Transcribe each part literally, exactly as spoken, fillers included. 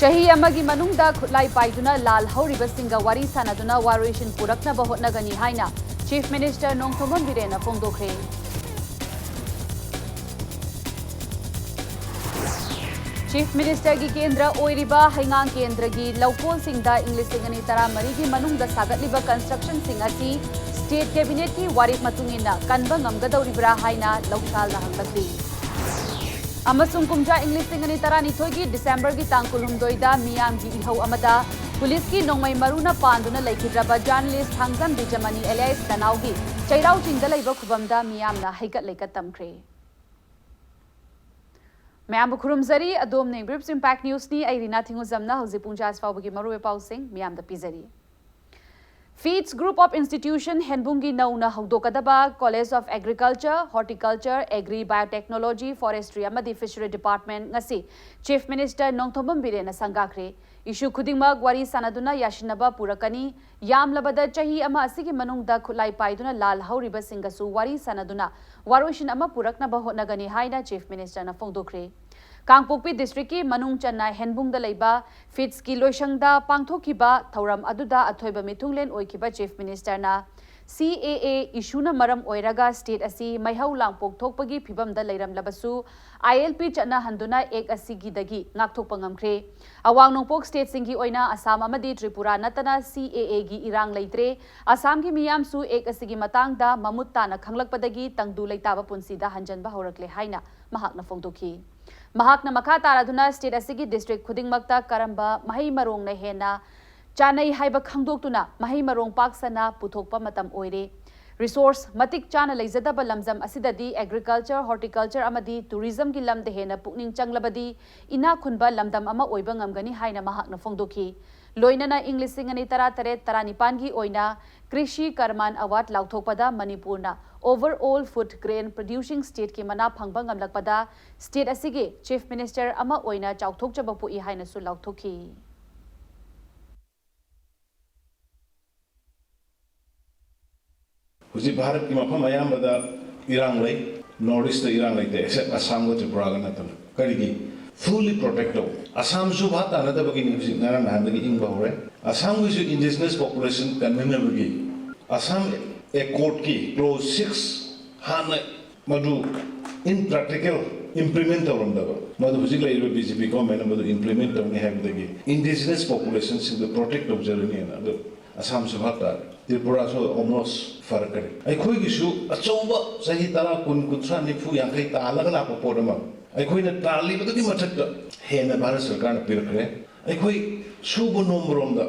ꯆꯍꯤ ꯑꯃꯒꯤ ꯃꯅꯨꯡꯗ ꯈꯨꯠꯂꯥꯏ ꯄꯥꯏꯗꯨꯅ ꯂꯥꯜ ꯍꯧꯔꯤꯕꯁꯤꯡꯒ ꯋꯥꯔꯤ ꯁꯥꯅꯗꯨꯅ ꯋꯥꯔꯣꯏꯁꯤꯟ ꯄꯨꯔꯛꯅꯕ ꯍꯣꯠꯅꯒꯅꯤ ꯍꯥꯏꯅ Chief Minister ꯅꯣꯡꯊꯣꯝꯕꯝ ꯕꯤꯔꯦꯟꯅ ꯐꯣꯡꯗꯣꯛꯈ꯭ꯔꯦ꯫ Chief Ministerꯒꯤ ꯀꯦꯟꯗ꯭ꯔ ꯑꯣꯏꯔꯤꯕ ꯍꯩꯉꯥꯡ ꯀꯦꯟꯗ꯭ꯔꯒꯤ ꯂꯧꯀꯣꯜꯁꯤꯡꯗ ꯏꯪ ꯂꯤꯁꯤꯡ ꯑꯅꯤ ꯇꯔꯥꯃꯔꯤꯒꯤ ꯃꯅꯨꯡꯗ ꯁꯥꯒꯠꯂꯤꯕ constructionꯁꯤꯡ ꯑꯁꯤ State Cabinetꯀꯤ ꯋꯥꯔꯦꯞ ꯃꯇꯨꯡ ꯏꯟꯅ ꯀꯟꯕ ꯉꯝꯒꯗꯧꯔꯤꯕ꯭ꯔꯥ ꯍꯥꯏꯅ ꯂꯧꯁꯥꯜꯅ ꯍꯪꯂꯛꯂꯤ꯫ ꯑꯃꯁꯨꯡ ꯀꯨꯝꯖꯥ ꯏꯪ ꯂꯤꯁꯤꯡ ꯑꯅꯤ ꯇꯔꯥꯅꯤꯊꯣꯏꯒꯤ Decemberꯒꯤ ꯇꯥꯡ ꯀꯨꯟꯍꯨꯝꯗꯣꯏꯗ ꯃꯤꯌꯥꯝꯒꯤ ꯏꯍꯧ ꯑꯃꯗ ꯄꯨꯂꯤꯁꯀꯤ ꯅꯣꯡꯃꯩ ꯃꯔꯨꯅ ꯄꯥꯟꯗꯨꯅ ꯂꯩꯈꯤꯗ꯭ꯔꯕ journalist ꯊꯥꯡꯖꯝ ꯕꯤꯖꯃꯅꯤ alias ꯇꯅꯥꯎꯒꯤ ꯆꯩꯔꯥꯎ ꯆꯤꯡꯗ ꯂꯩꯕ ꯈꯨꯕꯝꯗ ꯃꯤꯌꯥꯝꯅ ꯍꯩꯀꯠ ꯂꯩꯀꯠ ꯇꯝꯈ꯭ꯔꯦ꯫ ꯃꯌꯥꯝꯕꯨ ꯈꯨꯔꯨꯝꯖꯔꯤ꯫ ꯑꯗꯣꯝꯅ ꯌꯦꯡꯕꯤꯔꯤꯕꯁꯤ Impact Newsꯅꯤ꯫ ꯑꯩ ꯔꯤꯅꯥ ꯊꯤꯡꯉꯨꯖꯝꯅ ꯍꯧꯖꯤꯛ ꯄꯨꯡ ꯖꯥ ꯑꯁꯤ ꯐꯥꯎꯕꯒꯤ ꯃꯔꯨꯑꯣꯏꯕ ꯄꯥꯎꯁꯤꯡ ꯃꯤꯌꯥꯝꯗ ꯄꯤꯖꯔꯤ꯫ Feeds Group of Institution ꯍꯦꯟꯕꯨꯡꯒꯤ ꯅꯧꯅ ꯍꯧꯗꯣꯛꯀꯗꯕ College of Agriculture, Horticulture, Agri Biotechnology, Forestry ꯑꯃꯗꯤ Fishery Department ꯉꯁꯤ Chief Minister ꯅꯣꯡꯊꯣꯝꯕꯝ ꯕꯤꯔꯦꯟꯅ ꯁꯪꯒꯥꯈ꯭ꯔꯦ꯫ Issue ꯈꯨꯗꯤꯡꯃꯛ ꯋꯥꯔꯤ ꯁꯥꯅꯗꯨꯅ ꯌꯥꯁꯤꯟꯅꯕ ꯄꯨꯔꯛꯀꯅꯤ꯫ ꯌꯥꯝꯂꯕꯗ ꯆꯍꯤ ꯑꯃ ꯑꯁꯤꯒꯤ ꯃꯅꯨꯡꯗ ꯈꯨꯠꯂꯥꯏ ꯄꯥꯏꯗꯨꯅ ꯂꯥꯜ ꯍꯧꯔꯤꯕꯁꯤꯡꯒꯁꯨ ꯋꯥꯔꯤ ꯁꯥꯅꯗꯨꯅ ꯋꯥꯔꯣꯏꯁꯤꯟ ꯑꯃ ꯄꯨꯔꯛꯅꯕ ꯍꯣꯠꯅꯒꯅꯤ ꯍꯥꯏꯅ Chief Ministerꯅ ꯐꯣꯡꯗꯣꯛꯈ꯭ꯔꯦ꯫ ꯀꯥꯡꯄꯣꯛꯄꯤ districtꯀꯤ ꯃꯅꯨꯡ ꯆꯟꯅ ꯍꯦꯟꯕꯨꯡꯗ ꯂꯩꯕ Feedsꯀꯤ ꯂꯣꯏꯁꯪꯗ ꯄꯥꯡꯊꯣꯛꯈꯤꯕ ꯊꯧꯔꯝ ꯑꯗꯨꯗ ꯑꯊꯣꯏꯕ ꯃꯤꯊꯨꯡꯂꯦꯟ ꯑꯣꯏꯈꯤꯕ Chief Ministerꯅ CAA issueꯅ ꯃꯔꯝ ꯑꯣꯏꯔꯒ state ꯑꯁꯤ ꯃꯩꯍꯧ ꯂꯥꯡꯄꯣꯛ ꯊꯣꯛꯄꯒꯤ ꯐꯤꯚꯝꯗ ꯂꯩꯔꯝꯂꯕꯁꯨ ILP ꯆꯠꯅꯍꯟꯗꯨꯅ Act ꯑꯁꯤꯒꯤꯗꯒꯤ ꯉꯥꯛꯊꯣꯛꯄ ꯉꯝꯈ꯭ꯔꯦ꯫ ꯑꯋꯥꯡ ꯅꯣꯡꯄꯣꯛ stateꯁꯤꯡꯒꯤ ꯑꯣꯏꯅ ꯑꯁꯥꯝ ꯑꯃꯗꯤ ꯇ꯭ꯔꯤꯄꯨꯔꯥ ꯅꯠꯇꯅ CAAꯒꯤ ꯏꯔꯥꯡ ꯂꯩꯇ꯭ꯔꯦ꯫ ꯑꯁꯥꯝꯒꯤ ꯃꯤꯌꯥꯝꯁꯨ Act ꯑꯁꯤꯒꯤ ꯃꯇꯥꯡꯗ ꯃꯃꯨꯠ ꯇꯥꯅ ꯈꯪꯂꯛꯄꯗꯒꯤ ꯇꯪꯗꯨ ꯂꯩꯇꯥꯕ ꯄꯨꯟꯁꯤꯗ ꯍꯟꯖꯟꯕ ꯍꯧꯔꯛꯂꯦ ꯍꯥꯏꯅ ꯃꯍꯥꯛꯅ ꯐꯣꯡꯗꯣꯛꯈꯤ꯫ ꯃꯍꯥꯛꯅ ꯃꯈꯥ ꯇꯥꯔꯗꯨꯅ state ꯑꯁꯤꯒꯤ district ꯈꯨꯗꯤꯡꯃꯛꯇ ꯀꯔꯝꯕ ꯃꯍꯩ ꯃꯔꯣꯡꯅ ꯍꯦꯟꯅ ꯆꯥꯅꯩ ꯍꯥꯏꯕ ꯈꯪꯗꯣꯛꯇꯨꯅ ꯃꯍꯩ ꯃꯔꯣꯡ ꯄꯥꯛ ꯁꯟꯅ ꯄꯨꯊꯣꯛꯄ ꯃꯇꯝ ꯑꯣꯏꯔꯦ꯫ Resource ꯃꯇꯤꯛ ꯆꯥꯅ ꯂꯩꯖꯗꯕ ꯂꯝꯗꯝ ꯑꯁꯤꯗꯗꯤ agriculture, horticulture ꯑꯃꯗꯤ tourismꯒꯤ ꯂꯝꯗ ꯍꯦꯟꯅ ꯄꯨꯛꯅꯤꯡ ꯆꯪꯂꯕꯗꯤ ꯏꯅꯥꯛ ꯈꯨꯟꯕ ꯂꯝꯗꯝ ꯑꯃ ꯑꯣꯏꯕ ꯉꯝꯒꯅꯤ ꯍꯥꯏꯅ ꯃꯍꯥꯛꯅ ꯐꯣꯡꯗꯣꯛꯈꯤ꯫ ꯂꯣꯏꯅꯅ ꯏꯪ ꯂꯤꯁꯤꯡ ꯑꯅꯤ ꯇꯔꯥꯇꯔꯦꯠ ꯇꯔꯥꯅꯤꯄꯥꯟꯒꯤ ꯑꯣꯏꯅ Krishi Karman Award ꯂꯥꯎꯊꯣꯛꯄꯗ ꯃꯅꯤꯄꯨꯔꯅ overall food grain producing stateꯀꯤ ꯃꯅꯥ ꯐꯪꯕ ꯉꯝꯂꯛꯄꯗ state ꯑꯁꯤꯒꯤ Chief Minister ꯑꯃ ꯑꯣꯏꯅ ꯆꯥꯎꯊꯣꯛꯆꯕ ꯄꯣꯛꯏ ꯍꯥꯏꯅꯁꯨ ꯂꯥꯎꯊꯣꯛꯈꯤ꯫ ꯍꯧꯖꯤꯛ ꯚꯥꯔꯠꯀꯤ ꯃꯐꯝ ꯑꯌꯥꯝꯕꯗ ꯏꯔꯥꯡ ꯂꯩ꯫ North Eastꯇ ꯏꯔꯥꯡ ꯂꯩꯇꯦ, except ꯑꯁꯥꯝꯒ ꯇ꯭ꯔꯤꯄꯨꯔꯥꯒ ꯅꯠꯇꯅ꯫ ꯀꯔꯤꯒꯤ? Fully protect ꯇꯧ꯫ ꯑꯁꯥꯝꯁꯨ ꯚꯥꯞ ꯇꯥꯅꯗꯕꯒꯤꯅꯤ ꯍꯧꯖꯤꯛ ꯉꯔꯥꯡ ꯅꯍꯥꯟꯗꯒꯤ ꯏꯪꯕ ꯍꯧꯔꯦ꯫ ꯑꯁꯥꯝꯒꯤꯁꯨ indigenous population ꯀꯟꯅꯅꯕꯒꯤ ꯑꯁꯥꯝ Accord ꯀꯤ clause six ꯍꯥꯟꯅ ꯃꯗꯨ in practical implement ꯇꯧꯔꯝꯗꯕ, ꯃꯗꯨ ꯍꯧꯖꯤꯛ ꯂꯩꯔꯤꯕ B J P government ꯅ ꯃꯗꯨ implement ꯇꯧꯅꯤ ꯍꯥꯏꯕꯗꯒꯤ indigenous population ꯁꯤꯡꯗꯨ protect ꯇꯧꯖꯔꯅꯤꯅ ꯑꯗꯨ ꯑꯁꯥꯝꯁꯨ ꯚꯥꯞ ꯇꯥꯔꯦ꯫ ꯇ꯭ꯔꯤꯄꯨꯔꯥꯁꯨ almost ꯐꯔꯛꯀꯅꯤ꯫ ꯑꯩꯈꯣꯏꯒꯤꯁꯨ ꯑꯆꯧꯕ ꯆꯍꯤ ꯇꯔꯥ, ꯀꯨꯟ, ꯀꯨꯟꯊ꯭ꯔꯥ, ꯅꯤꯐꯨ, ꯌꯥꯡꯈꯩ ꯇꯥꯜꯂꯒ ꯂꯥꯛꯄ ꯄꯣꯠ ꯑꯃ ꯑꯩꯈꯣꯏꯅ ꯇꯥꯜꯂꯤꯕꯗꯨꯒꯤ ꯃꯊꯛꯇ ꯍꯦꯟꯅ ꯚꯥꯔꯠ ꯁꯔꯀꯥꯔꯅ ꯄꯤꯔꯛꯈ꯭ꯔꯦ꯫ ꯑꯩꯈꯣꯏ ꯁꯨꯕ ꯅꯣꯝꯕꯔꯣꯝꯗ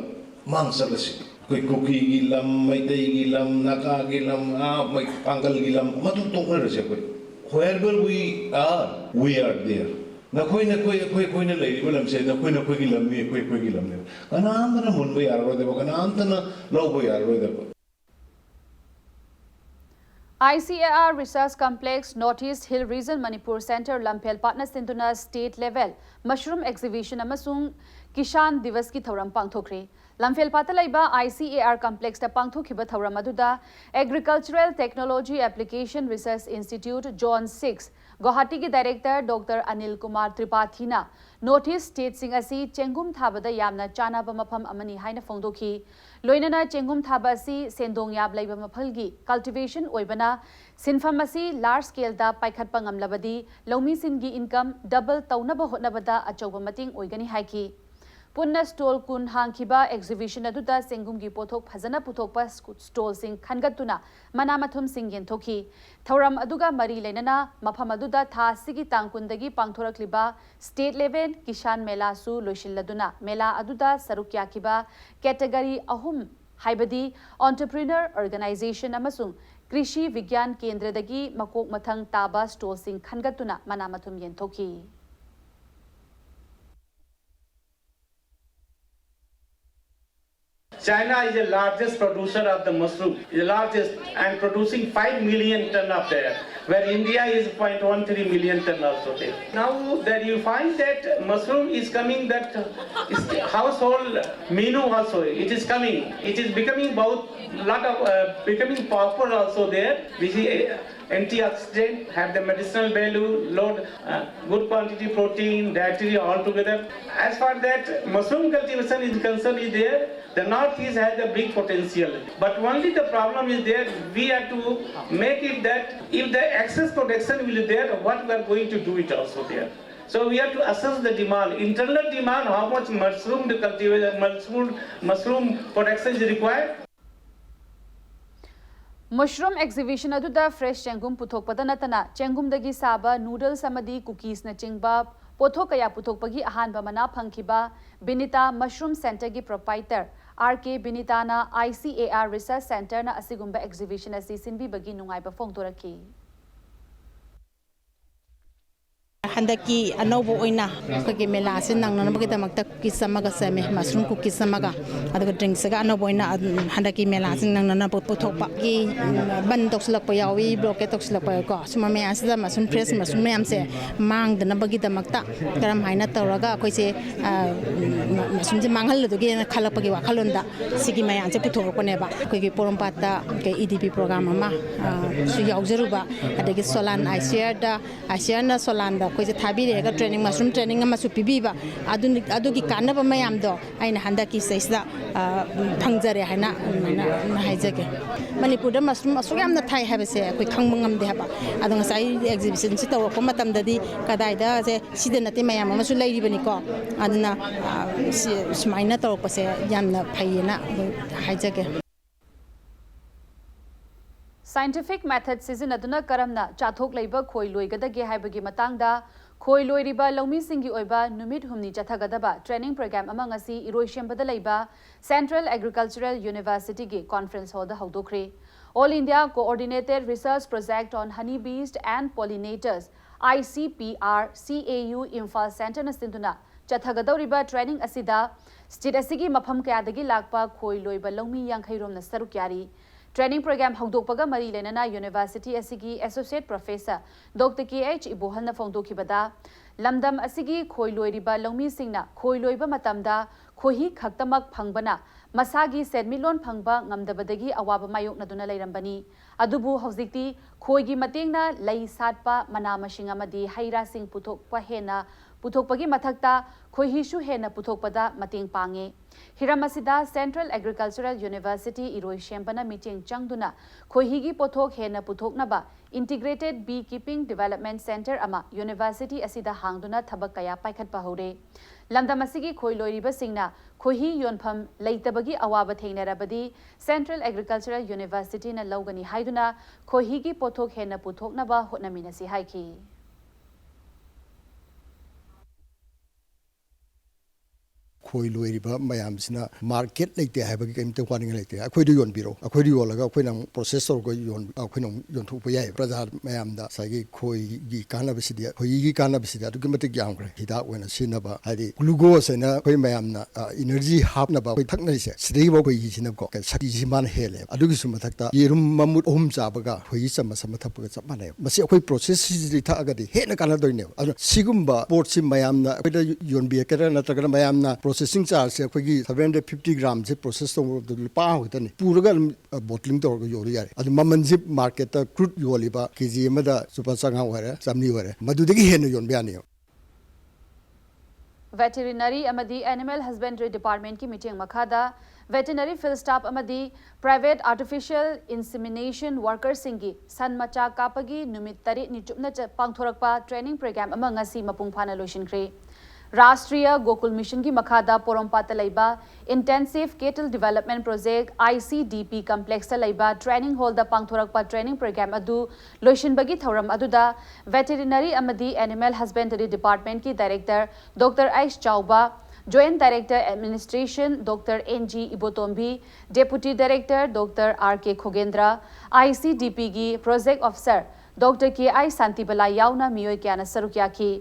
ꯃꯥꯡ ꯆꯠꯂꯁꯤ꯫ ꯑꯩꯈꯣꯏ ꯀꯨꯀꯤꯒꯤ ꯂꯝ, ꯃꯩꯇꯩꯒꯤ ꯂꯝ, ꯅꯥꯒꯥꯒꯤ ꯂꯝ, ꯑꯥ, ꯃꯩ-, ꯄꯥꯡꯒꯜꯒꯤ ꯂꯝ, ꯃꯗꯨ ꯇꯣꯛꯅꯔꯁꯤ ꯑꯩꯈꯣꯏ꯫ Wherever we are, we are there. ꯅꯈꯣꯏ, ꯅꯈꯣꯏ, ꯑꯩꯈꯣꯏ, ꯑꯩꯈꯣꯏꯅ ꯂꯩꯔꯤꯕ ꯂꯝꯁꯦ ꯅꯈꯣꯏ, ꯅꯈꯣꯏꯒꯤ ꯂꯝꯅꯤ, ꯑꯩꯈꯣꯏ, ꯑꯩꯈꯣꯏꯒꯤ ꯂꯝꯅꯤ꯫ ꯀꯅꯥꯝꯇꯅ ꯃꯨꯟꯕ ꯌꯥꯔꯔꯣꯏꯗꯕ, ꯀꯅꯥꯝꯇꯅ ꯂꯧꯕ ꯌꯥꯔꯔꯣꯏꯗꯕ꯫ I C A R Research Complex, North East Hill Region, Manipur Centre, ꯂꯝꯐꯦꯜ ꯄꯥꯠꯅ ꯁꯤꯟꯗꯨꯅ state level mushroom exhibition ꯑꯃꯁꯨꯡ Kishan Divas ꯀꯤ ꯊꯧꯔꯝ ꯄꯥꯡꯊꯣꯛꯈ꯭ꯔꯦ꯫ ꯂꯝꯐꯦꯜ ꯄꯥꯠꯇ ꯂꯩꯕ I C A R Complex ꯇ ꯄꯥꯡꯊꯣꯛꯈꯤꯕ ꯊꯧꯔꯝ ꯑꯗꯨꯗ Agricultural Technology Application Research Institute, Zone six, ꯒꯨꯋꯥꯍꯥꯇꯤꯒꯤ director Doctor Anil Kumar ꯇ꯭ꯔꯤꯄꯥꯊꯤꯅ North East state ꯁꯤꯡ ꯑꯁꯤ ꯆꯦꯡꯒꯨꯝ ꯊꯥꯕꯗ ꯌꯥꯝꯅ ꯆꯥꯅꯕ ꯃꯐꯝ ꯑꯃꯅꯤ ꯍꯥꯏꯅ ꯐꯣꯡꯗꯣꯛꯈꯤ꯫ ꯂꯣꯏꯅꯅ ꯆꯦꯡꯒꯨꯝ ꯊꯥꯕ ꯑꯁꯤ ꯁꯦꯟꯗꯣꯡ ꯌꯥꯝ ꯂꯩꯕ ꯃꯐꯝꯒꯤ cultivation ꯑꯣꯏꯕꯅ, ꯁꯤꯟꯐꯝ ꯑꯁꯤ large scale ꯗ ꯄꯥꯏꯈꯠꯄ ꯉꯝꯂꯕꯗꯤ ꯂꯧꯃꯤꯁꯤꯡꯒꯤ income double ꯇꯧꯅꯕ ꯍꯣꯠꯅꯕꯗ ꯑꯆꯧꯕ ꯃꯇꯦꯡ ꯑꯣꯏꯒꯅꯤ ꯍꯥꯏꯈꯤ꯫ ꯄꯨꯟꯅ stall ꯀꯨꯟ ꯍꯥꯡꯈꯤꯕ exhibition ꯑꯗꯨꯗ ꯆꯦꯡꯒꯨꯝꯒꯤ ꯄꯣꯠꯊꯣꯛ ꯐꯖꯅ ꯄꯨꯊꯣꯛꯄ stall ꯁꯤꯡ ꯈꯟꯒꯠꯇꯨꯅ ꯃꯅꯥ ꯃꯊꯨꯝꯁꯤꯡ ꯌꯦꯟꯊꯣꯛꯈꯤ꯫ ꯊꯧꯔꯝ ꯑꯗꯨꯒ ꯃꯔꯤ ꯂꯩꯅꯅ ꯃꯐꯝ ꯑꯗꯨꯗ ꯊꯥ ꯑꯁꯤꯒꯤ ꯇꯥꯡ ꯀꯨꯟꯗꯒꯤ ꯄꯥꯡꯊꯣꯔꯛꯂꯤꯕ state level Kishan Mela ꯁꯨ ꯂꯣꯏꯁꯤꯜꯂꯗꯨꯅ ꯃꯦꯂꯥ ꯑꯗꯨꯗ ꯁꯔꯨꯛ ꯌꯥꯈꯤꯕ category ꯑꯍꯨꯝ, ꯍꯥꯏꯕꯗꯤ entrepreneur organisation ꯑꯃꯁꯨꯡ ꯀ꯭ꯔꯤꯁꯤ ꯕꯤꯒ꯭ꯌꯥꯟ ꯀꯦꯟꯗ꯭ꯔꯗꯒꯤ ꯃꯀꯣꯛ ꯃꯊꯪ ꯇꯥꯕ stall ꯁꯤꯡ ꯈꯟꯒꯠꯇꯨꯅ ꯃꯅꯥ ꯃꯊꯨꯝ ꯌꯦꯟꯊꯣꯛꯈꯤ꯫ China is the largest producer of the mushroom, the largest, and producing five million ton of that, where India is point one three million ton also there. Now that you find that mushroom is coming, that is household menu also, it is coming. It is becoming about lot of, uh, becoming popular also there. This is, uh, Antioxidant have the medicinal value, load uh, good quantity protein, dietary altogether. As far that mushroom cultivation is concerned, is there. The northeast has a big potential, but only the problem is there. We have to make it that if the excess production will be there, what we are going to do it also there. So we have to assess the demand, internal demand, how much mushroom the cultivation, mushroom mushroom production is required. Mushroom exhibition ꯑꯗꯨꯗ fresh ꯆꯦꯡꯒꯨꯝ ꯄꯨꯊꯣꯛꯄꯗ ꯅꯠꯇꯅ ꯆꯦꯡꯒꯨꯝꯗꯒꯤ ꯁꯥꯕ noodles ꯑꯃꯗꯤ cookiesꯅꯆꯤꯡꯕ ꯄꯣꯠꯊꯣꯛ ꯀꯌꯥ ꯄꯨꯊꯣꯛꯄꯒꯤ ꯑꯍꯥꯟꯕ ꯃꯅꯥ ꯐꯪꯈꯤꯕ Binita Mushroom Centreꯒꯤ proprietor R K ꯕꯤꯅꯤꯇꯥꯅ I C A R Research Centreꯅ ꯑꯁꯤꯒꯨꯝꯕ exhibition ꯑꯁꯤ ꯁꯤꯟꯕꯤꯕꯒꯤ ꯅꯨꯡꯉꯥꯏꯕ ꯐꯣꯡꯗꯣꯔꯛꯈꯤ꯫ ꯍꯟꯗꯛꯀꯤ ꯑꯅꯧꯕ ꯑꯣꯏꯅ ꯑꯩꯈꯣꯏꯒꯤ ꯃꯦꯂꯥꯁꯤ ꯅꯪꯅꯅꯕꯒꯤꯗꯃꯛꯇ cookies ꯑꯃꯒ ꯁꯦꯝꯃꯦ, mushroom cookies ꯑꯃꯒ, ꯑꯗꯨꯒ drinksꯒ ꯑꯅꯧꯕ ꯑꯣꯏꯅ ꯍꯟꯗꯛꯀꯤ ꯃꯦꯂꯥꯁꯤ ꯅꯪꯅꯅꯕ ꯄꯨꯊꯣꯛꯄꯒꯤ ꯕꯟ ꯇꯧꯁꯤꯜꯂꯛꯄ ꯌꯥꯎꯏ, blockade ꯇꯧꯁꯤꯜꯂꯛꯄ ꯌꯥꯎꯏꯀꯣ꯫ ꯁꯨꯝꯕ ꯃꯌꯥꯝꯁꯤꯗ mushroom, fresh mushroom ꯃꯌꯥꯝꯁꯦ ꯃꯥꯡꯗꯅꯕꯒꯤꯗꯃꯛꯇ ꯀꯔꯝ ꯍꯥꯏꯅ ꯇꯧꯔꯒ ꯑꯩꯈꯣꯏꯁꯦ mushroomꯁꯦ ꯃꯥꯡꯍꯜꯂꯗꯨꯒꯦꯅ ꯈꯜꯂꯛꯄꯒꯤ ꯋꯥꯈꯜꯂꯣꯟꯗ ꯁꯤꯒꯤ ꯃꯌꯥꯝꯁꯦ ꯄꯨꯊꯣꯔꯛꯄꯅꯦꯕ꯫ ꯑꯩꯈꯣꯏꯒꯤ ꯄꯣꯔꯣꯝꯄꯥꯠꯇ ꯑꯩꯈꯣꯏ E D P program ꯑꯃ ꯁꯨ ꯌꯥꯎꯖꯔꯨꯕ, ꯑꯗꯒꯤ ꯁꯣꯂꯥꯟ I C Rꯗ, I C Rꯅ ꯁꯣꯂꯥꯟꯗ ꯑꯩꯈꯣꯏꯁꯦ ꯊꯥꯕꯤꯔꯛꯑꯒ training, mushroom training ꯑꯃꯁꯨ ꯄꯤꯕꯤꯕ, ꯑꯗꯨꯒꯤ ꯀꯥꯟꯅꯕ ꯃꯌꯥꯝꯗꯣ ꯑꯩꯅ ꯍꯟꯗꯛꯀꯤ ꯁꯤꯗꯩꯁꯤꯗ ꯐꯪꯖꯔꯦ ꯍꯥꯏꯅ ꯑꯗꯨꯃꯥꯏꯅ ꯍꯥꯏꯖꯒꯦ꯫ ꯃꯅꯤꯄꯨꯔꯗ mushroom ꯑꯁꯨꯛ ꯌꯥꯝꯅ ꯊꯥꯏ ꯍꯥꯏꯕꯁꯦ ꯑꯩꯈꯣꯏ ꯈꯪꯕ ꯉꯝꯗꯦ ꯍꯥꯏꯕ꯫ ꯑꯗꯣ ꯉꯁꯥꯏ exhibitionꯁꯤ ꯇꯧꯔꯛꯄ ꯃꯇꯝꯗꯗꯤ ꯀꯗꯥꯏꯗ ꯁꯦ ꯁꯤꯗ ꯅꯠꯇꯦ, ꯃꯌꯥꯝ ꯑꯃꯁꯨ ꯂꯩꯔꯤꯕꯅꯤꯀꯣ꯫ ꯑꯗꯨꯅ ꯁꯨꯃꯥꯏꯅ ꯇꯧꯔꯛꯄꯁꯦ ꯌꯥꯝꯅ ꯐꯩꯌꯦꯅ ꯑꯗꯨꯝ ꯍꯥꯏꯖꯒꯦ꯫ Scientific method ꯁꯤꯖꯤꯟꯅꯗꯨꯅ ꯀꯔꯝꯅ ꯆꯥꯊꯣꯛ ꯂꯩꯕ ꯈꯣꯏ ꯂꯣꯏꯒꯗꯒꯦ ꯍꯥꯏꯕꯒꯤ ꯃꯇꯥꯡꯗ ꯈꯣꯏ ꯂꯣꯏꯔꯤꯕ ꯂꯧꯃꯤꯁꯤꯡꯒꯤ ꯑꯣꯏꯕ ꯅꯨꯃꯤꯠ ꯍꯨꯝꯅꯤ ꯆꯠꯊꯒꯗꯕ training program ꯑꯃ ꯉꯁꯤ ꯏꯔꯣꯏꯁꯦꯝꯕꯗ ꯂꯩꯕ Central Agricultural Universityꯒꯤ conference hallꯗ ꯍꯧꯗꯣꯛꯈ꯭ꯔꯦ꯫ All India Coordinated Research Project on Honey Bees and Pollinators, I C P R C A U Imphal Centreꯅ ꯁꯤꯟꯗꯨꯅ ꯆꯠꯊꯒꯗꯧꯔꯤꯕ training ꯑꯁꯤꯗ state ꯑꯁꯤꯒꯤ ꯃꯐꯝ ꯀꯌꯥꯗꯒꯤ ꯂꯥꯛꯄ ꯈꯣꯏ ꯂꯣꯏꯕ ꯂꯧꯃꯤ ꯌꯥꯡꯈꯩ ꯔꯣꯝꯅ ꯁꯔꯨꯛ ꯌꯥꯔꯤ꯫ Training program ꯍꯧꯗꯣꯛꯄꯒ ꯃꯔꯤ ꯂꯩꯅꯅ university ꯑꯁꯤꯒꯤ associate professor Doctor K H ꯏꯕꯣꯍꯜꯅ ꯐꯣꯡꯗꯣꯛꯈꯤꯕꯗ, ꯂꯝꯗꯝ ꯑꯁꯤꯒꯤ ꯈꯣꯏ ꯂꯣꯏꯔꯤꯕ ꯂꯧꯃꯤꯁꯤꯡꯅ ꯈꯣꯏ ꯂꯣꯏꯕ ꯃꯇꯝꯗ ꯈꯣꯏꯍꯤ ꯈꯛꯇꯃꯛ ꯐꯪꯕꯅ ꯃꯁꯥꯒꯤ ꯁꯦꯟꯃꯤꯠꯂꯣꯟ ꯐꯪꯕ ꯉꯝꯗꯕꯗꯒꯤ ꯑꯋꯥꯕ ꯃꯥꯌꯣꯛꯅꯗꯨꯅ ꯂꯩꯔꯝꯕꯅꯤ꯫ ꯑꯗꯨꯕꯨ ꯍꯧꯖꯤꯛꯇꯤ ꯈꯣꯏꯒꯤ ꯃꯇꯦꯡꯅ ꯂꯩ ꯁꯥꯠꯄ, ꯃꯅꯥ ꯃꯁꯤꯡ ꯑꯃꯗꯤ ꯍꯩ ꯔꯥꯁꯤꯡ ꯄꯨꯊꯣꯛꯄ ꯍꯦꯟꯅ ꯄꯨꯊꯣꯛꯄꯒꯤ ꯃꯊꯛꯇ ꯈꯣꯏꯍꯤꯁꯨ ꯍꯦꯟꯅ ꯄꯨꯊꯣꯛꯄꯗ ꯃꯇꯦꯡ ꯄꯥꯡꯉꯤ꯫ ꯍꯤꯔꯝ ꯑꯁꯤꯗ Central Agricultural University ꯏꯔꯣꯏꯁꯦꯝꯕꯅ ꯃꯤꯠꯌꯦꯡ ꯆꯪꯗꯨꯅ ꯈꯣꯏꯍꯤꯒꯤ ꯄꯣꯠꯊꯣꯛ ꯍꯦꯟꯅ ꯄꯨꯊꯣꯛꯅꯕ Integrated Bee Keeping Development Centre ꯑꯃ university ꯑꯁꯤꯗ ꯍꯥꯡꯗꯨꯅ ꯊꯕꯛ ꯀꯌꯥ ꯄꯥꯏꯈꯠꯄ ꯍꯧꯔꯦ꯫ ꯂꯝꯗꯝ ꯑꯁꯤꯒꯤ ꯈꯣꯏ ꯂꯣꯏꯔꯤꯕꯁꯤꯡꯅ ꯈꯣꯏꯍꯤ ꯌꯣꯟꯐꯝ ꯂꯩꯇꯕꯒꯤ ꯑꯋꯥꯕ ꯊꯦꯡꯅꯔꯕꯗꯤ Central Agricultural Universityꯅ ꯂꯧꯒꯅꯤ ꯍꯥꯏꯗꯨꯅ ꯈꯣꯏꯍꯤꯒꯤ ꯄꯣꯠꯊꯣꯛ ꯍꯦꯟꯅ ꯄꯨꯊꯣꯛꯅꯕ ꯍꯣꯠꯅꯃꯤꯟꯅꯁꯤ ꯍꯥꯏꯈꯤ꯫ ꯈꯣꯏ ꯂꯣꯏꯔꯤꯕ ꯃꯌꯥꯝꯁꯤꯅ market ꯂꯩꯇꯦ ꯍꯥꯏꯕꯒꯤ ꯀꯔꯤꯝꯇ ꯋꯥꯅꯤꯡꯉꯥꯏ ꯂꯩꯇꯦ꯫ ꯑꯩꯈꯣꯏꯗ ꯌꯣꯟꯕꯤꯔꯣ, ꯑꯩꯈꯣꯏꯗ ꯌꯣꯜꯂꯒ ꯑꯩꯈꯣꯏꯅ ꯑꯃꯨꯛ process ꯇꯧꯔꯒ ꯌꯣꯟ-, ꯑꯩꯈꯣꯏꯅ ꯑꯃꯨꯛ ꯌꯣꯟꯊꯣꯛꯄ ꯌꯥꯏ꯫ ꯄ꯭ꯔꯖꯥ ꯃꯌꯥꯝꯗ ꯉꯁꯥꯏꯒꯤ ꯈꯣꯏꯒꯤ ꯀꯥꯟꯅꯕꯁꯤꯗꯤ, ꯈꯣꯏꯒꯤ ꯀꯥꯟꯅꯕꯁꯤꯗꯤ ꯑꯗꯨꯛꯀꯤ ꯃꯇꯤꯛ ꯌꯥꯝꯈ꯭ꯔꯦ꯫ ꯍꯤꯗꯥꯛ ꯑꯣꯏꯅ ꯁꯤꯖꯤꯟꯅꯕ, ꯍꯥꯏꯗꯤ glucose ꯍꯥꯏꯅ ꯑꯩꯈꯣꯏ ꯃꯌꯥꯝꯅ, ꯑ, energy ꯍꯥꯞꯅꯕ ꯑꯩꯈꯣꯏ ꯊꯛꯅꯔꯤꯁꯦ, ꯁꯤꯗꯩꯐꯥꯎ ꯈꯣꯏꯍꯤꯁꯤꯅꯀꯣ ꯁꯛꯇꯤꯁꯤ ꯃꯥꯅ ꯍꯦꯜꯂꯦꯕ꯫ ꯑꯗꯨꯒꯤꯁꯨ ꯃꯊꯛꯇ ꯌꯦꯔꯨꯝ ꯃꯃꯨꯠ ꯑꯍꯨꯝ ꯆꯥꯕꯒ ꯈꯣꯏꯍꯤ ꯆꯥꯃꯁ ꯑꯃ ꯊꯛꯄꯒ ꯆꯞ ꯃꯥꯟꯅꯩꯕ꯫ ꯃꯁꯤ ꯑꯩꯈꯣꯏ process ꯁꯤꯗꯤ ꯊꯛꯑꯒꯗꯤ ꯍꯦꯟꯅ ꯀꯥꯟꯅꯗꯣꯏꯅꯦꯕ꯫ ꯑꯗꯨꯅ ꯁꯤꯒꯨꯝꯕ ꯄꯣꯠꯁꯤ ꯃꯌꯥꯝꯅ ꯑꯩꯈꯣꯏꯗ ꯌꯣꯟꯕꯤꯔꯛꯀꯦꯔꯥ ꯅꯠꯇ꯭ꯔꯒꯅ ꯃꯌꯥꯝꯅ processing charge ꯁꯦ ꯑꯩꯈꯣꯏꯒꯤ seven hundred fifty gram ꯁꯦ process ꯇꯧꯕꯗ ꯂꯨꯄꯥ ꯑꯃ ꯈꯛꯇꯅꯤ꯫ ꯄꯨꯔꯒ ꯑꯗꯨꯝ, ꯑ, bottling ꯇꯧꯔꯒ ꯌꯣꯜꯂꯨ ꯌꯥꯔꯦ꯫ ꯑꯗꯨ ꯃꯃꯜꯁꯤ market ꯇ crude ꯌꯣꯜꯂꯤꯕ ꯀꯦ ꯖꯤ ꯑꯃꯗ ꯂꯨꯄꯥ ꯆꯥꯝꯃꯉꯥ ꯑꯣꯏꯔꯦ, ꯆꯥꯝꯃꯔꯤ ꯑꯣꯏꯔꯦ, ꯃꯗꯨꯗꯒꯤ ꯍꯦꯟꯅ ꯌꯣꯟꯕ ꯌꯥꯅꯤ꯫ Veterinary ꯑꯃꯗꯤ Animal Husbandry Departmentꯀꯤ ꯃꯤꯠꯌꯦꯡ ꯃꯈꯥꯗ Veterinary Field Staff ꯑꯃꯗꯤ Private Artificial Insemination Workerꯁꯤꯡꯒꯤ ꯁꯟ ꯃꯆꯥ ꯀꯥꯞꯄꯒꯤ ꯅꯨꯃꯤꯠ ꯇꯔꯦꯠꯅꯤ ꯆꯨꯞꯅ ꯆ-, ꯄꯥꯡꯊꯣꯔꯛꯄ training program ꯑꯃ ꯉꯁꯤ ꯃꯄꯨꯡ ꯐꯥꯅ ꯂꯣꯏꯁꯤꯟꯈ꯭ꯔꯦ꯫ ꯔꯥꯁꯇ꯭ꯔꯤꯌ ꯒꯣꯀꯨꯜ ꯃꯤꯁꯟꯒꯤ ꯃꯈꯥꯗ ꯄꯣꯔꯣꯝꯄꯥꯠꯇ ꯂꯩꯕ Intensive Cattle Development Project, I C D P, complexꯇ ꯂꯩꯕ training hallꯗ ꯄꯥꯡꯊꯣꯔꯛꯄ training program ꯑꯗꯨ ꯂꯣꯏꯁꯤꯟꯕꯒꯤ ꯊꯧꯔꯝ ꯑꯗꯨꯗ Veterinary ꯑꯃꯗꯤ Animal Husbandry Departmentꯀꯤ Director Doctor H ꯆꯥꯎꯕ, Joint Director Administration Doctor N G Ibotombi, Deputy Director Doctor R K ꯈꯣꯒꯦꯟꯗ꯭ꯔ, I C D Pꯒꯤ Project Officer Doctor K I Shantibala ꯌꯥꯎꯅ ꯃꯤꯑꯣꯏ ꯀꯌꯥꯅ ꯁꯔꯨꯛ ꯌꯥꯈꯤ꯫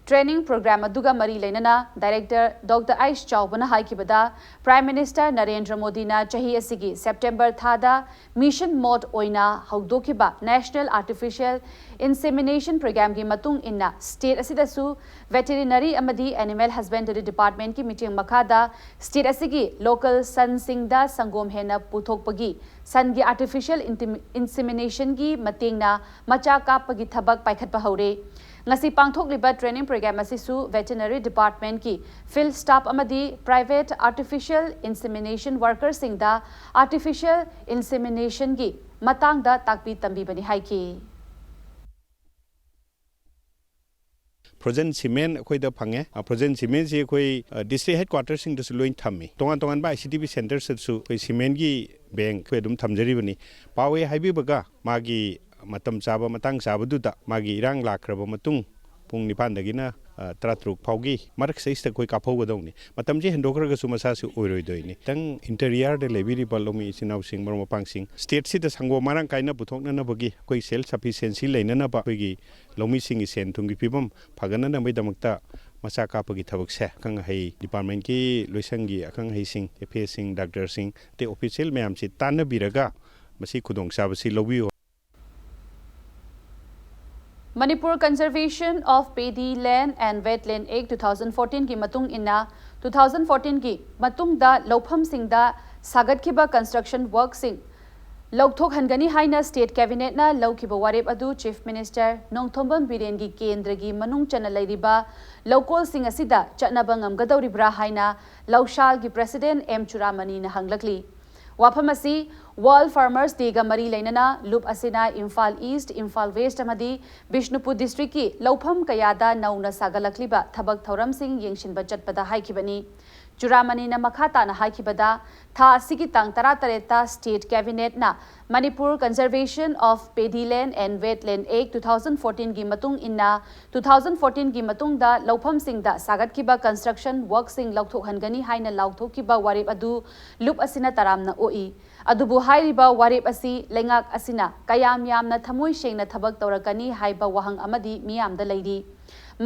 Training program ꯑꯗꯨꯒ ꯃꯔꯤ ꯂꯩꯅꯅ Director Doctor ꯑꯩꯆ ꯆꯥꯎꯕꯅ ꯍꯥꯏꯈꯤꯕꯗ, Prime Minister ꯅꯔꯦꯟꯗ꯭ꯔ ꯃꯣꯗꯤꯅ ꯆꯍꯤ ꯑꯁꯤꯒꯤ September ꯊꯥꯗ mission mode ꯑꯣꯏꯅ ꯍꯧꯗꯣꯛꯈꯤꯕ National Artificial Insemination Programꯒꯤ ꯃꯇꯨꯡ ꯏꯟꯅ state ꯑꯁꯤꯗꯁꯨ Veterinary ꯑꯃꯗꯤ Animal Husbandry Departmentꯀꯤ ꯃꯤꯠꯌꯦꯡ ꯃꯈꯥꯗ state ꯑꯁꯤꯒꯤ local ꯁꯟꯁꯤꯡꯗ ꯁꯪꯒꯣꯝ ꯍꯦꯟꯅ ꯄꯨꯊꯣꯛꯄꯒꯤ ꯁꯟꯒꯤ artificial intim-, inseminationꯒꯤ ꯃꯇꯦꯡꯅ ꯃꯆꯥ ꯀꯥꯞꯄꯒꯤ ꯊꯕꯛ ꯄꯥꯏꯈꯠꯄ ꯍꯧꯔꯦ꯫ ꯉꯁꯤ ꯄꯥꯡꯊꯣꯛꯂꯤꯕ training program ꯑꯁꯤꯁꯨ Veterinary Departmentꯀꯤ field staff ꯑꯃꯗꯤ private artificial insemination workerꯁꯤꯡꯗ artificial inseminationꯒꯤ ꯃꯇꯥꯡꯗ ꯇꯥꯛꯄꯤ ꯇꯝꯕꯤꯕꯅꯤ ꯍꯥꯏꯈꯤ꯫ Frozen semen ꯑꯩꯈꯣꯏꯗ ꯐꯪꯉꯦ꯫ Frozen semenꯁꯤ ꯑꯩꯈꯣꯏ district headquarterꯁꯤꯡꯗꯁꯨ ꯂꯣꯏ ꯊꯝꯃꯤ꯫ ꯇꯣꯉꯥꯟ ꯇꯣꯉꯥꯟꯕ ICTP centresꯇꯁꯨ ꯑꯩꯈꯣꯏ semenꯒꯤ bank ꯑꯩꯈꯣꯏ ꯑꯗꯨꯝ ꯊꯝꯖꯔꯤꯕꯅꯤ꯫ ꯄꯥꯎꯋꯦ ꯍꯥꯏꯕꯤꯕꯒ ꯃꯥꯒꯤ ꯃꯇꯝ ꯆꯥꯕ ꯃꯇꯥꯡ ꯆꯥꯕꯗꯨꯗ ꯃꯥꯒꯤ ꯏꯔꯥꯡ ꯂꯥꯛꯈ꯭ꯔꯕ ꯃꯇꯨꯡ ꯄꯨꯡ ꯅꯤꯄꯥꯟꯗꯒꯤꯅ ꯇꯔꯥꯇꯔꯨꯛ ꯐꯥꯎꯒꯤ ꯃꯔꯛꯁꯤꯗꯩꯁꯤꯗ ꯑꯩꯈꯣꯏ ꯀꯥꯞꯍꯧꯒꯗꯧꯅꯤ꯫ ꯃꯇꯝꯁꯦ ꯍꯦꯟꯗꯣꯛꯈ꯭ꯔꯒꯁꯨ ꯃꯁꯥꯁꯨ ꯑꯣꯏꯔꯣꯏꯗꯣꯏꯅꯤ꯫ ꯈꯤꯇꯪ interiorꯗ ꯂꯩꯕꯤꯔꯤꯕ ꯂꯧꯃꯤ ꯏꯆꯤꯟ ꯏꯅꯥꯎꯁꯤꯡ, ꯃꯔꯨꯞ ꯃꯄꯥꯡꯁꯤꯡ, stateꯁꯤꯗ ꯁꯪꯒꯣꯝ ꯃꯔꯥꯡ ꯀꯥꯏꯅ ꯄꯨꯊꯣꯛꯅꯅꯕꯒꯤ, ꯑꯩꯈꯣꯏ self sufficiency ꯂꯩꯅꯅꯕ, ꯑꯩꯈꯣꯏꯒꯤ ꯂꯧꯃꯤꯁꯤꯡꯒꯤ ꯁꯦꯟ ꯊꯨꯝꯒꯤ ꯐꯤꯕꯝ ꯐꯒꯠꯅꯅꯕꯒꯤꯗꯃꯛꯇ ꯃꯆꯥ ꯀꯥꯞꯄꯒꯤ ꯊꯕꯛꯁꯦ ꯑꯈꯪ ꯑꯍꯩ departmentꯀꯤ ꯂꯣꯏꯁꯪꯒꯤ ꯑꯈꯪ ꯑꯍꯩꯁꯤꯡ, FAꯁꯤꯡ, doctorꯁꯤꯡ, ꯑꯇꯩ official ꯃꯌꯥꯝꯁꯤ ꯇꯥꯟꯅꯕꯤꯔꯒ ꯃꯁꯤ ꯈꯨꯗꯣꯡꯆꯥꯕꯁꯤ ꯂꯧꯕꯤꯌꯨ꯫ Manipur Conservation of Paddy Land and Wetland Act two thousand fourteenꯒꯤ ꯃꯇꯨꯡ ꯏꯟꯅ, two thousand fourteenꯒꯤ ꯃꯇꯨꯡꯗ ꯂꯧꯐꯝꯁꯤꯡꯗ ꯁꯥꯒꯠꯈꯤꯕ construction workꯁꯤꯡ ꯂꯧꯊꯣꯛꯍꯟꯒꯅꯤ ꯍꯥꯏꯅ state cabinetꯅ ꯂꯧꯈꯤꯕ ꯋꯥꯔꯦꯞ ꯑꯗꯨ Chief Minister ꯅꯣꯡꯊꯣꯝꯕꯝ ꯕꯤꯔꯦꯟꯒꯤ ꯀꯦꯟꯗ꯭ꯔꯒꯤ ꯃꯅꯨꯡ ꯆꯟꯅ ꯂꯩꯔꯤꯕ ꯂꯧꯀꯣꯜꯁꯤꯡ ꯑꯁꯤꯗ ꯆꯠꯅꯕ ꯉꯝꯒꯗꯧꯔꯤꯕ꯭ꯔꯥ ꯍꯥꯏꯅ ꯂꯧꯁꯥꯜꯒꯤ President ꯑꯦꯝ ꯆꯨꯔꯥꯃꯅꯤꯅ ꯍꯪꯂꯛꯂꯤ꯫ ꯋꯥꯐꯝ ꯑꯁꯤ World Farmers Dayꯒ ꯃꯔꯤ ꯂꯩꯅꯅ ꯂꯨꯞ ꯑꯁꯤꯅ ꯏꯝꯐꯥꯜ East, ꯏꯝꯐꯥꯜ West ꯑꯃꯗꯤ ꯕꯤꯁꯅꯨꯄꯨꯔ districtꯀꯤ ꯂꯧꯐꯝ ꯀꯌꯥꯗ ꯅꯧꯅ ꯁꯥꯒꯠꯂꯛꯂꯤꯕ ꯊꯕꯛ ꯊꯧꯔꯝꯁꯤꯡ ꯌꯦꯡꯁꯤꯟꯕ ꯆꯠꯄꯗ ꯍꯥꯏꯈꯤꯕꯅꯤ꯫ ꯆꯨꯔꯥꯃꯅꯤꯅ ꯃꯈꯥ ꯇꯥꯅ ꯍꯥꯏꯈꯤꯕꯗ, ꯊꯥ ꯑꯁꯤꯒꯤ ꯇꯥꯡ ꯇꯔꯥꯇꯔꯦꯠꯇ state cabinetꯅ Manipur Conservation of Paddy Land and Wetland Act two thousand fourteenꯒꯤ ꯃꯇꯨꯡ ꯏꯟꯅ two thousand fourteenꯒꯤ ꯃꯇꯨꯡꯗ ꯂꯧꯐꯝꯁꯤꯡꯗ ꯁꯥꯒꯠꯈꯤꯕ construction workꯁꯤꯡ ꯂꯧꯊꯣꯛꯍꯟꯒꯅꯤ ꯍꯥꯏꯅ ꯂꯥꯎꯊꯣꯛꯈꯤꯕ ꯋꯥꯔꯦꯞ ꯑꯗꯨ ꯂꯨꯞ ꯑꯁꯤꯅ ꯇꯔꯥꯝꯅ ꯑꯣꯛꯏ꯫ ꯑꯗꯨꯕꯨ ꯍꯥꯏꯔꯤꯕ ꯋꯥꯔꯦꯞ ꯑꯁꯤ ꯂꯩꯉꯥꯛ ꯑꯁꯤꯅ ꯀꯌꯥꯝ ꯌꯥꯝꯅ ꯊꯃꯣꯏ ꯁꯦꯡꯅ ꯊꯕꯛ ꯇꯧꯔꯛꯀꯅꯤ ꯍꯥꯏꯕ ꯋꯥꯍꯪ ꯑꯃꯗꯤ ꯃꯤꯌꯥꯝꯗ ꯂꯩꯔꯤ꯫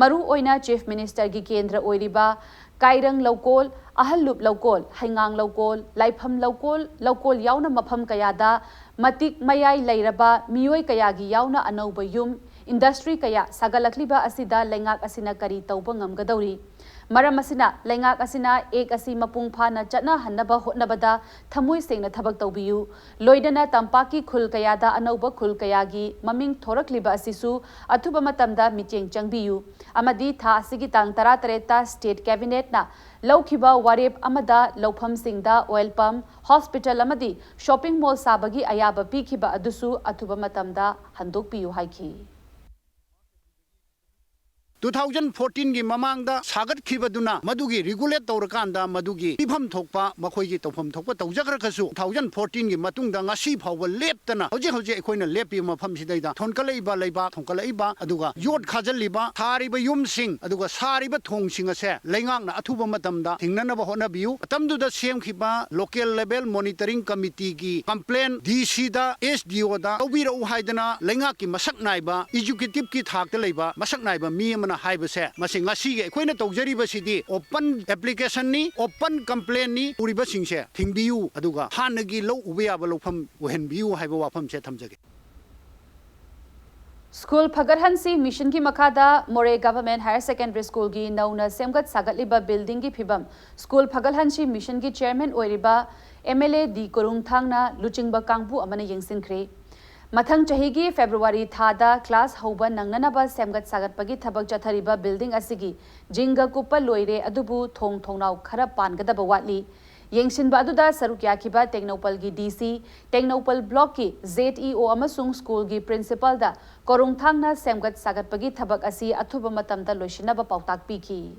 ꯃꯔꯨ ꯑꯣꯏꯅ Chief Minister ꯒꯤ ꯀꯦꯟꯗ꯭ꯔ ꯑꯣꯏꯔꯤꯕ ꯀꯥꯏꯔꯪ ꯂꯧꯀꯣꯜ, ꯑꯍꯜꯂꯨꯞ ꯂꯧꯀꯣꯜ, ꯍꯩꯉꯥꯡ ꯂꯧꯀꯣꯜ, ꯂꯥꯏꯐꯝ ꯂꯧꯀꯣꯜ, ꯂꯧꯀꯣꯜ ꯌꯥꯎꯅ ꯃꯐꯝ ꯀꯌꯥꯗ ꯃꯇꯤꯛ ꯃꯌꯥꯏ ꯂꯩꯔꯕ ꯃꯤꯑꯣꯏ ꯀꯌꯥꯒꯤ ꯌꯥꯎꯅ ꯑꯅꯧꯕ ꯌꯨꯝ, industry ꯀꯌꯥ ꯁꯥꯒꯠꯂꯛꯂꯤꯕ ꯑꯁꯤꯗ ꯂꯩꯉꯥꯛ ꯑꯁꯤꯅ ꯀꯔꯤ ꯇꯧꯕ ꯉꯝꯒꯗꯧꯔꯤ? ꯃꯔꯝ ꯑꯁꯤꯅ, ꯂꯩꯉꯥꯛ ꯑꯁꯤꯅ Act ꯑꯁꯤ ꯃꯄꯨꯡ ꯐꯥꯅ ꯆꯠꯅꯍꯟꯅꯕ ꯍꯣꯠꯅꯕꯗ ꯊꯃꯣꯏ ꯁꯦꯡꯅ ꯊꯕꯛ ꯇꯧꯕꯤꯌꯨ꯫ ꯂꯣꯏꯅꯅ ꯇꯝꯄꯥꯛꯀꯤ ꯈꯨꯜ ꯀꯌꯥꯗ ꯑꯅꯧꯕ ꯈꯨꯜ ꯀꯌꯥꯒꯤ ꯃꯃꯤꯡ ꯊꯣꯔꯛꯂꯤꯕ ꯑꯁꯤꯁꯨ ꯑꯊꯨꯕ ꯃꯇꯝꯗ ꯃꯤꯠꯌꯦꯡ ꯆꯪꯕꯤꯌꯨ꯫ ꯑꯃꯗꯤ ꯊꯥ ꯑꯁꯤꯒꯤ ꯇꯥꯡ ꯇꯔꯥꯇꯔꯦꯠꯇ State Cabinet ꯅ ꯂꯧꯈꯤꯕ ꯋꯥꯔꯦꯞ ꯑꯃꯗ ꯂꯧꯐꯝꯁꯤꯡꯗ oil pump, hospital ꯑꯃꯗꯤ shopping mall ꯁꯥꯕꯒꯤ ꯑꯌꯥꯕ ꯄꯤꯈꯤꯕ ꯑꯗꯨꯁꯨ ꯑꯊꯨꯕ ꯃꯇꯝꯗ ꯍꯟꯗꯣꯛꯄꯤꯌꯨ ꯍꯥꯏꯈꯤ꯫ Two thousand fourteen ꯒꯤ ꯃꯃꯥꯡꯗ ꯁꯥꯒꯠꯈꯤꯕꯗꯨꯅ ꯃꯗꯨꯒꯤ regulate ꯇꯧꯔꯀꯥꯟꯗ ꯃꯗꯨꯒꯤ ꯄꯤꯐꯝ ꯊꯣꯛꯄ ꯃꯈꯣꯏꯒꯤ ꯇꯧꯐꯝ ꯊꯣꯛꯄ ꯇꯧꯖꯈ꯭ꯔꯒꯁꯨ, two thousand fourteen ꯒꯤ ꯃꯇꯨꯡꯗ ꯉꯁꯤ ꯐꯥꯎꯕ ꯂꯦꯞꯇꯅ ꯍꯧꯖꯤꯛ ꯍꯧꯖꯤꯛ ꯑꯩꯈꯣꯏꯅ ꯂꯦꯞꯄꯤꯕ ꯃꯐꯝꯁꯤꯗꯩꯗ ꯊꯣꯟꯀꯠꯂꯛꯏꯕ ꯂꯩꯕꯥꯛ, ꯊꯣꯟꯀꯠꯂꯛꯏꯕ ꯑꯗꯨꯒ ꯌꯣꯠ ꯈꯥꯖꯤꯜꯂꯤꯕ, ꯊꯥꯔꯤꯕ ꯌꯨꯝꯁꯤꯡ ꯑꯗꯨꯒ ꯁꯥꯔꯤꯕ ꯊꯣꯡꯁꯤꯡ ꯑꯁꯦ ꯂꯩꯉꯥꯛꯅ ꯑꯊꯨꯕ ꯃꯇꯝꯗ ꯊꯤꯡꯅꯅꯕ ꯍꯣꯠꯅꯕꯤꯌꯨ꯫ ꯃꯇꯝꯗꯨꯗ ꯁꯦꯝꯈꯤꯕ local level monitoring committee ꯒꯤ complain D C ꯗ, S D O ꯗ ꯂꯧꯕꯤꯔꯛꯎ ꯍꯥꯏꯗꯅ ꯂꯩꯉꯥꯛꯀꯤ ꯃꯁꯛ ꯅꯥꯏꯕ, executive ꯀꯤ ꯊꯥꯛꯇ ꯂꯩꯕ ꯃꯁꯛ ꯅꯥꯏꯕ ꯃꯤ ꯑꯃꯅ ꯍꯥꯏꯕꯁꯦ, ꯃꯁꯤ ꯉꯁꯤꯒꯤ ꯑꯩꯈꯣꯏꯅ ꯇꯧꯖꯔꯤꯕꯁꯤꯗꯤ open application ꯅꯤ, open complain ꯅꯤ꯫ ꯎꯔꯤꯕꯁꯤꯡꯁꯦ ꯊꯤꯡꯕꯤꯌꯨ, ꯑꯗꯨꯒ ꯍꯥꯟꯅꯒꯤ ꯂꯧ ꯎꯕ ꯌꯥꯕ ꯂꯧꯐꯝ ꯑꯣꯏꯍꯟꯕꯤꯌꯨ ꯍꯥꯏꯕ ꯋꯥꯐꯝꯁꯦ ꯊꯝꯖꯒꯦ꯫ ꯁ꯭ꯀꯨꯜ ꯐꯒꯠꯍꯟꯁꯤ ꯃꯤꯁꯟꯒꯤ ꯃꯈꯥꯗ ꯃꯣꯔꯦ Government Higher Secondary School ꯒꯤ ꯅꯧꯅ ꯁꯦꯝꯒꯠ ꯁꯥꯒꯠꯂꯤꯕ building ꯒꯤ ꯐꯤꯕꯝ ꯁ꯭ꯀꯨꯜ ꯐꯒꯠꯍꯟꯁꯤ ꯃꯤꯁꯟꯒꯤ chairman ꯑꯣꯏꯔꯤꯕ M L A D ꯀꯣꯔꯨꯡꯊꯥꯡꯅ ꯂꯨꯆꯤꯡꯕ ꯀꯥꯡꯕꯨ ꯑꯃꯅ ꯌꯦꯡꯁꯤꯟꯈ꯭ꯔꯦ꯫ ꯃꯊꯪ ꯆꯍꯤꯒꯤ February ꯊꯥꯗ class ꯍꯧꯕ ꯅꯪꯅꯅꯕ ꯁꯦꯝꯒꯠ ꯁꯥꯒꯠꯄꯒꯤ ꯊꯕꯛ ꯆꯠꯊꯔꯤꯕ building ꯑꯁꯤꯒꯤ ꯖꯤꯡꯒ ꯀꯨꯞꯄ ꯂꯣꯏꯔꯦ, ꯑꯗꯨꯕꯨ ꯊꯣꯡ ꯊꯣꯡꯅꯥꯎ ꯈꯔ ꯄꯥꯟꯒꯗꯕ ꯋꯥꯠꯂꯤ꯫ ꯌꯦꯡꯁꯤꯟꯕ ꯑꯗꯨꯗ ꯁꯔꯨꯛ ꯌꯥꯈꯤꯕ ꯇꯦꯡꯅꯧꯄꯜꯒꯤ D C, ꯇꯦꯡꯅꯧꯄꯜ block ꯀꯤ Z E O ꯑꯃꯁꯨꯡ ꯁ꯭ꯀꯨꯜꯒꯤ principal ꯗ ꯀꯣꯔꯨꯡꯊꯥꯡꯅ ꯁꯦꯝꯒꯠ ꯁꯥꯒꯠꯄꯒꯤ ꯊꯕꯛ ꯑꯁꯤ ꯑꯊꯨꯕ ꯃꯇꯝꯗ ꯂꯣꯏꯁꯤꯟꯅꯕ ꯄꯥꯎꯇꯥꯛ ꯄꯤꯈꯤ꯫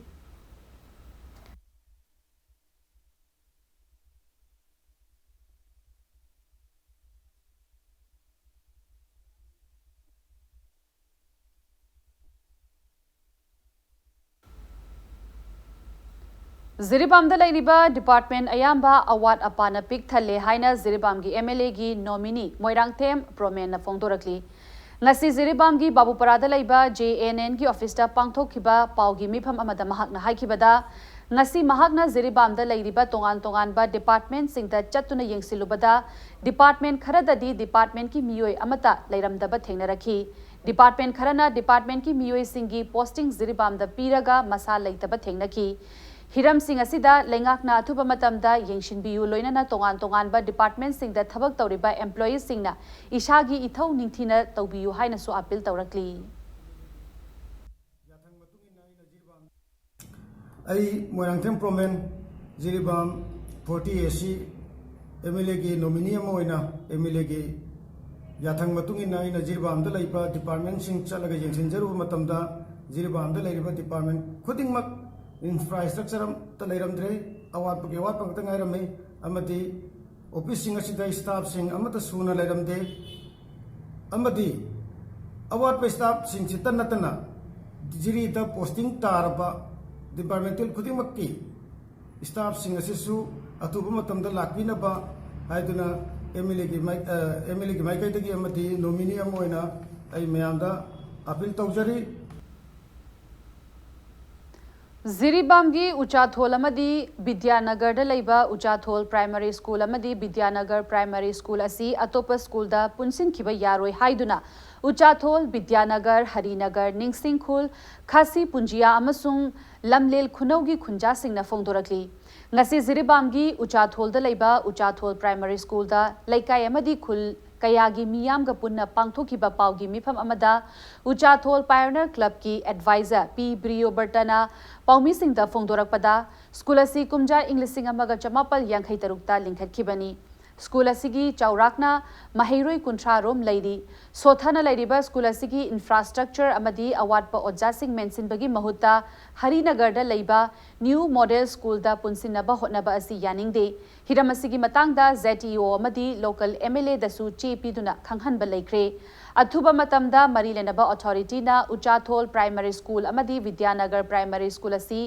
ꯖꯤꯔꯤꯕꯥꯝꯗ ꯂꯩꯔꯤꯕ department ꯑꯌꯥꯝꯕ ꯑꯋꯥꯠ ꯑꯄꯥꯅ ꯄꯤꯛ ꯊꯜꯂꯦ ꯍꯥꯏꯅ ꯖꯤꯔꯤꯕꯥꯝꯒꯤ M L A ꯒꯤ nominee ꯃꯣꯏꯔꯥꯡꯊꯦꯝ ꯄ꯭ꯔꯣꯃꯦꯟꯅ ꯐꯣꯡꯗꯣꯔꯛꯂꯤ꯫ ꯉꯁꯤ ꯖꯤꯔꯤꯕꯥꯝꯒꯤ ꯕꯥꯕꯨꯄꯔꯥꯗ ꯂꯩꯕ ꯖꯦ ꯑꯦꯟ ꯑꯦꯟꯒꯤ ꯑꯣꯐꯤꯁꯇ ꯄꯥꯡꯊꯣꯛꯈꯤꯕ ꯄꯥꯎꯒꯤ ꯃꯤꯐꯝ ꯑꯃꯗ ꯃꯍꯥꯛꯅ ꯍꯥꯏꯈꯤꯕꯗ, ꯉꯁꯤ ꯃꯍꯥꯛꯅ ꯖꯤꯔꯤꯕꯥꯝꯗ ꯂꯩꯔꯤꯕ ꯇꯣꯉꯥꯟ ꯇꯣꯉꯥꯟꯕ ꯗꯤꯄꯥꯔꯠꯃꯦꯟꯠꯁꯤꯡꯗ ꯆꯠꯇꯨꯅ ꯌꯦꯡꯁꯤꯜꯂꯨꯕꯗ, ꯗꯤꯄꯥꯔꯠꯃꯦꯟꯠ ꯈꯔꯗꯗꯤ ꯗꯤꯄꯥꯔꯠꯃꯦꯟꯠꯀꯤ ꯃꯤꯑꯣꯏ ꯑꯃꯠꯇ ꯂꯩꯔꯝꯗꯕ ꯊꯦꯡꯅꯔꯛꯈꯤ꯫ ꯗꯤꯄꯥꯔꯠꯃꯦꯟꯠ ꯈꯔꯅ ꯗꯤꯄꯥꯔꯠꯃꯦꯟꯠꯀꯤ ꯃꯤꯑꯣꯏꯁꯤꯡꯒꯤ ꯄꯣꯁꯇꯤꯡ ꯖꯤꯔꯤꯕꯥꯝꯗ ꯄꯤꯔꯒ ꯃꯁꯥ ꯂꯩꯇꯕ ꯊꯦꯡꯅꯈꯤ꯫ ꯍꯤꯔꯝꯁꯤꯡ ꯑꯁꯤꯗ ꯂꯩꯉꯥꯛꯅ ꯑꯊꯨꯕ ꯃꯇꯝꯗ ꯌꯦꯡꯁꯤꯟꯕꯤꯌꯨ, ꯂꯣꯏꯅꯅ ꯇꯣꯉꯥꯟ ꯇꯣꯉꯥꯟꯕ ꯗꯤꯄꯥꯔꯠꯃꯦꯟꯠꯁꯤꯡꯗ ꯊꯕꯛ ꯇꯧꯔꯤꯕ ꯑꯦꯝꯄ꯭ꯂꯣꯌꯤꯁꯤꯡꯅ ꯏꯁꯥꯒꯤ ꯏꯊꯧ ꯅꯤꯡꯊꯤꯅ ꯇꯧꯕꯤꯌꯨ ꯍꯥꯏꯅꯁꯨ ꯑꯥꯄꯤꯜ ꯇꯧꯔꯛꯂꯤ꯫ ꯑꯩ ꯃꯣꯏꯔꯥꯡꯊꯦꯝ ꯄ꯭ꯔꯣꯃꯦꯟ, ꯖꯤꯔꯤꯕꯥꯝ ꯐꯣꯔꯇꯤ ꯑꯦ ꯁꯤ ꯑꯦꯝ ꯑꯦꯜ ꯑꯦꯒꯤ ꯅꯣꯃꯤꯅꯤ ꯑꯃ ꯑꯣꯏꯅ ꯑꯦꯝ ꯑꯦꯜ ꯑꯦꯒꯤ ꯌꯥꯊꯪ ꯃꯇꯨꯡ ꯏꯟꯅ ꯑꯩꯅ ꯖꯤꯔꯤꯕꯥꯝꯗ ꯂꯩꯕ ꯗꯤꯄꯥꯔꯠꯃꯦꯟꯁꯤꯡ ꯆꯠꯂꯒ ꯌꯦꯡꯁꯤꯟꯖꯔꯨꯕ ꯃꯇꯝꯗ, ꯖꯤꯔꯤꯕꯥꯝꯗ ꯂꯩꯔꯤꯕ ꯗꯤꯄꯥꯔꯠꯃꯦꯟ ꯈꯨꯗꯤꯡꯃꯛ ꯏꯟꯐ꯭ꯔꯥꯁ꯭ꯇ꯭ꯔꯛꯆꯔ ꯑꯃꯠꯇ ꯂꯩꯔꯝꯗ꯭ꯔꯦ, ꯑꯋꯥꯠꯄꯒꯤ ꯑꯋꯥꯠꯄ ꯉꯥꯛꯇ ꯉꯥꯏꯔꯝꯃꯤ꯫ ꯑꯃꯗꯤ ꯑꯣꯐꯤꯁꯁꯤꯡ ꯑꯁꯤꯗ ꯁ꯭ꯇꯥꯐꯁꯤꯡ ꯑꯃꯠꯇ ꯁꯨꯅ ꯂꯩꯔꯝꯗꯦ꯫ ꯑꯃꯗꯤ ꯑꯋꯥꯠꯄ ꯁ꯭ꯇꯥꯐꯁꯤꯡꯁꯤꯇ ꯅꯠꯇꯅ ꯖꯤꯔꯤꯗ ꯄꯣꯁꯇꯤꯡ ꯇꯥꯔꯕ ꯗꯤꯄꯥꯔꯠꯃꯦꯟꯇꯦꯜ ꯈꯨꯗꯤꯡꯃꯛꯀꯤ ꯁ꯭ꯇꯥꯐꯁꯤꯡ ꯑꯁꯤꯁꯨ ꯑꯊꯨꯕ ꯃꯇꯝꯗ ꯂꯥꯛꯄꯤꯅꯕ ꯍꯥꯏꯗꯨꯅ ꯑꯦꯝ ꯑꯦꯜ ꯑꯦꯒꯤ ꯃꯥꯏ-, ꯑ, ꯑꯦꯝ ꯑꯦꯜ ꯑꯦꯒꯤ ꯃꯥꯏꯀꯩꯗꯒꯤ ꯑꯃꯗꯤ ꯅꯣꯃꯤꯅꯤ ꯑꯃ ꯑꯣꯏꯅ ꯑꯩ ꯃꯌꯥꯝꯗ ꯑꯥꯄꯤꯜ ꯇꯧꯖꯔꯤ꯫ ꯖꯤꯔꯤꯕꯥꯝꯒꯤ ꯎꯆꯥꯊꯣꯜ ꯑꯃꯗꯤ ꯕꯤꯗ꯭ꯌꯥꯅꯒꯔꯗ ꯂꯩꯕ ꯎꯆꯥꯊꯣꯜ ꯄ꯭ꯔꯥꯏꯃꯥꯔꯤ ꯁ꯭ꯀꯨꯜ ꯑꯃꯗꯤ ꯕꯤꯗ꯭ꯌꯥꯅꯒꯔ ꯄ꯭ꯔꯥꯏꯃꯥꯔꯤ ꯁ꯭ꯀꯨꯜ ꯑꯁꯤ ꯑꯇꯣꯞꯄ ꯁ꯭ꯀꯨꯜꯗ ꯄꯨꯟꯁꯤꯟꯈꯤꯕ ꯌꯥꯔꯣꯏ ꯍꯥꯏꯗꯨꯅ ꯎꯆꯥꯊꯣꯜ, ꯕꯤꯗ꯭ꯌꯥꯅꯒꯔ, ꯍꯔꯤꯅꯒꯔ, ꯅꯤꯡꯁꯤꯡꯈꯨꯜ, ꯈꯥꯁꯤ ꯄꯨꯟꯖꯤꯌꯥ ꯑꯃꯁꯨꯡ ꯂꯝꯂꯦꯜ ꯈꯨꯅꯧꯒꯤ ꯈꯨꯟꯖꯥꯁꯤꯡꯅ ꯐꯣꯡꯗꯣꯔꯛꯂꯤ꯫ ꯉꯁꯤ ꯖꯤꯔꯤꯕꯥꯝꯒꯤ ꯎꯆꯥꯊꯣꯜꯗ ꯂꯩꯕ ꯎꯆꯥꯊꯣꯜ ꯄ꯭ꯔꯥꯏꯃꯥꯔꯤ ꯁ꯭ꯀꯨꯜꯗ ꯂꯩꯀꯥꯏ ꯑꯃꯗꯤ ꯈꯨꯜ ꯀꯌꯥꯒꯤ ꯃꯤꯌꯥꯝꯒ ꯄꯨꯟꯅ ꯄꯥꯡꯊꯣꯛꯈꯤꯕ ꯄꯥꯎꯒꯤ ꯃꯤꯐꯝ ꯑꯃꯗ ꯎꯆꯥꯊꯣꯜ ꯄꯥꯏꯑꯣꯅꯤꯌꯔ ꯀ꯭ꯂꯕꯀꯤ ꯑꯦꯗꯚꯥꯏꯖꯔ ꯄꯤ ꯕ꯭ꯔꯤꯌꯣꯕꯔꯇꯅ ꯄꯥꯎꯃꯤꯁꯤꯡꯗ ꯐꯣꯡꯗꯣꯔꯛꯄꯗ, ꯁ꯭ꯀꯨꯜ ꯑꯁꯤ ꯀꯨꯝꯖꯥ ꯏꯪ ꯂꯤꯁꯤꯡ ꯑꯃꯒ ꯆꯃꯥꯄꯜ ꯌꯥꯡꯈꯩ ꯇꯔꯨꯛꯇ ꯂꯤꯡꯈꯠꯈꯤꯕꯅꯤ꯫ ꯁ꯭ꯀꯨꯜ ꯑꯁꯤꯒꯤ ꯆꯥꯎꯔꯥꯛꯅ ꯃꯍꯩꯔꯣꯏ ꯀꯨꯟꯊ꯭ꯔꯥ ꯔꯣꯝ ꯂꯩꯔꯤ꯫ ꯁꯣꯠꯊꯅ ꯂꯩꯔꯤꯕ ꯁ꯭ꯀꯨꯜ ꯑꯁꯤꯒꯤ ꯏꯟꯐ꯭ꯔꯥꯁ꯭ꯇ꯭ꯔꯛꯆꯔ ꯑꯃꯗꯤ ꯑꯋꯥꯠꯄ ꯑꯣꯖꯥꯁꯤꯡ ꯃꯦꯟꯁꯤꯟꯕꯒꯤ ꯃꯍꯨꯠꯇ ꯍꯔꯤꯅꯒꯔꯗ ꯂꯩꯕ ꯅ꯭ꯌꯨ ꯃꯣꯗꯦꯜ ꯁ꯭ꯀꯨꯜꯗ ꯄꯨꯟꯁꯤꯟꯅꯕ ꯍꯣꯠꯅꯕ ꯑꯁꯤ ꯌꯥꯅꯤꯡꯗꯦ꯫ ꯍꯤꯔꯝ ꯑꯁꯤꯒꯤ ꯃꯇꯥꯡꯗ ꯖꯦꯠ ꯏ ꯑꯣ ꯑꯃꯗꯤ ꯂꯣꯀꯦꯜ ꯑꯦꯝ ꯑꯦꯜ ꯑꯦꯗꯁꯨ ꯆꯦ ꯄꯤꯗꯨꯅ ꯈꯪꯍꯟꯕ ꯂꯩꯈ꯭ꯔꯦ꯫ ꯑꯊꯨꯕ ꯃꯇꯝꯗ ꯃꯔꯤ ꯂꯩꯅꯕ ꯑꯣꯊꯣꯔꯤꯇꯤꯅ ꯎꯆꯥꯊꯣꯜ ꯄ꯭ꯔꯥꯏꯃꯥꯔꯤ ꯁ꯭ꯀꯨꯜ ꯑꯃꯗꯤ ꯕꯤꯗ꯭ꯌꯥꯅꯒꯔ ꯄ꯭ꯔꯥꯏꯃꯥꯔꯤ ꯁ꯭ꯀꯨꯜ ꯑꯁꯤ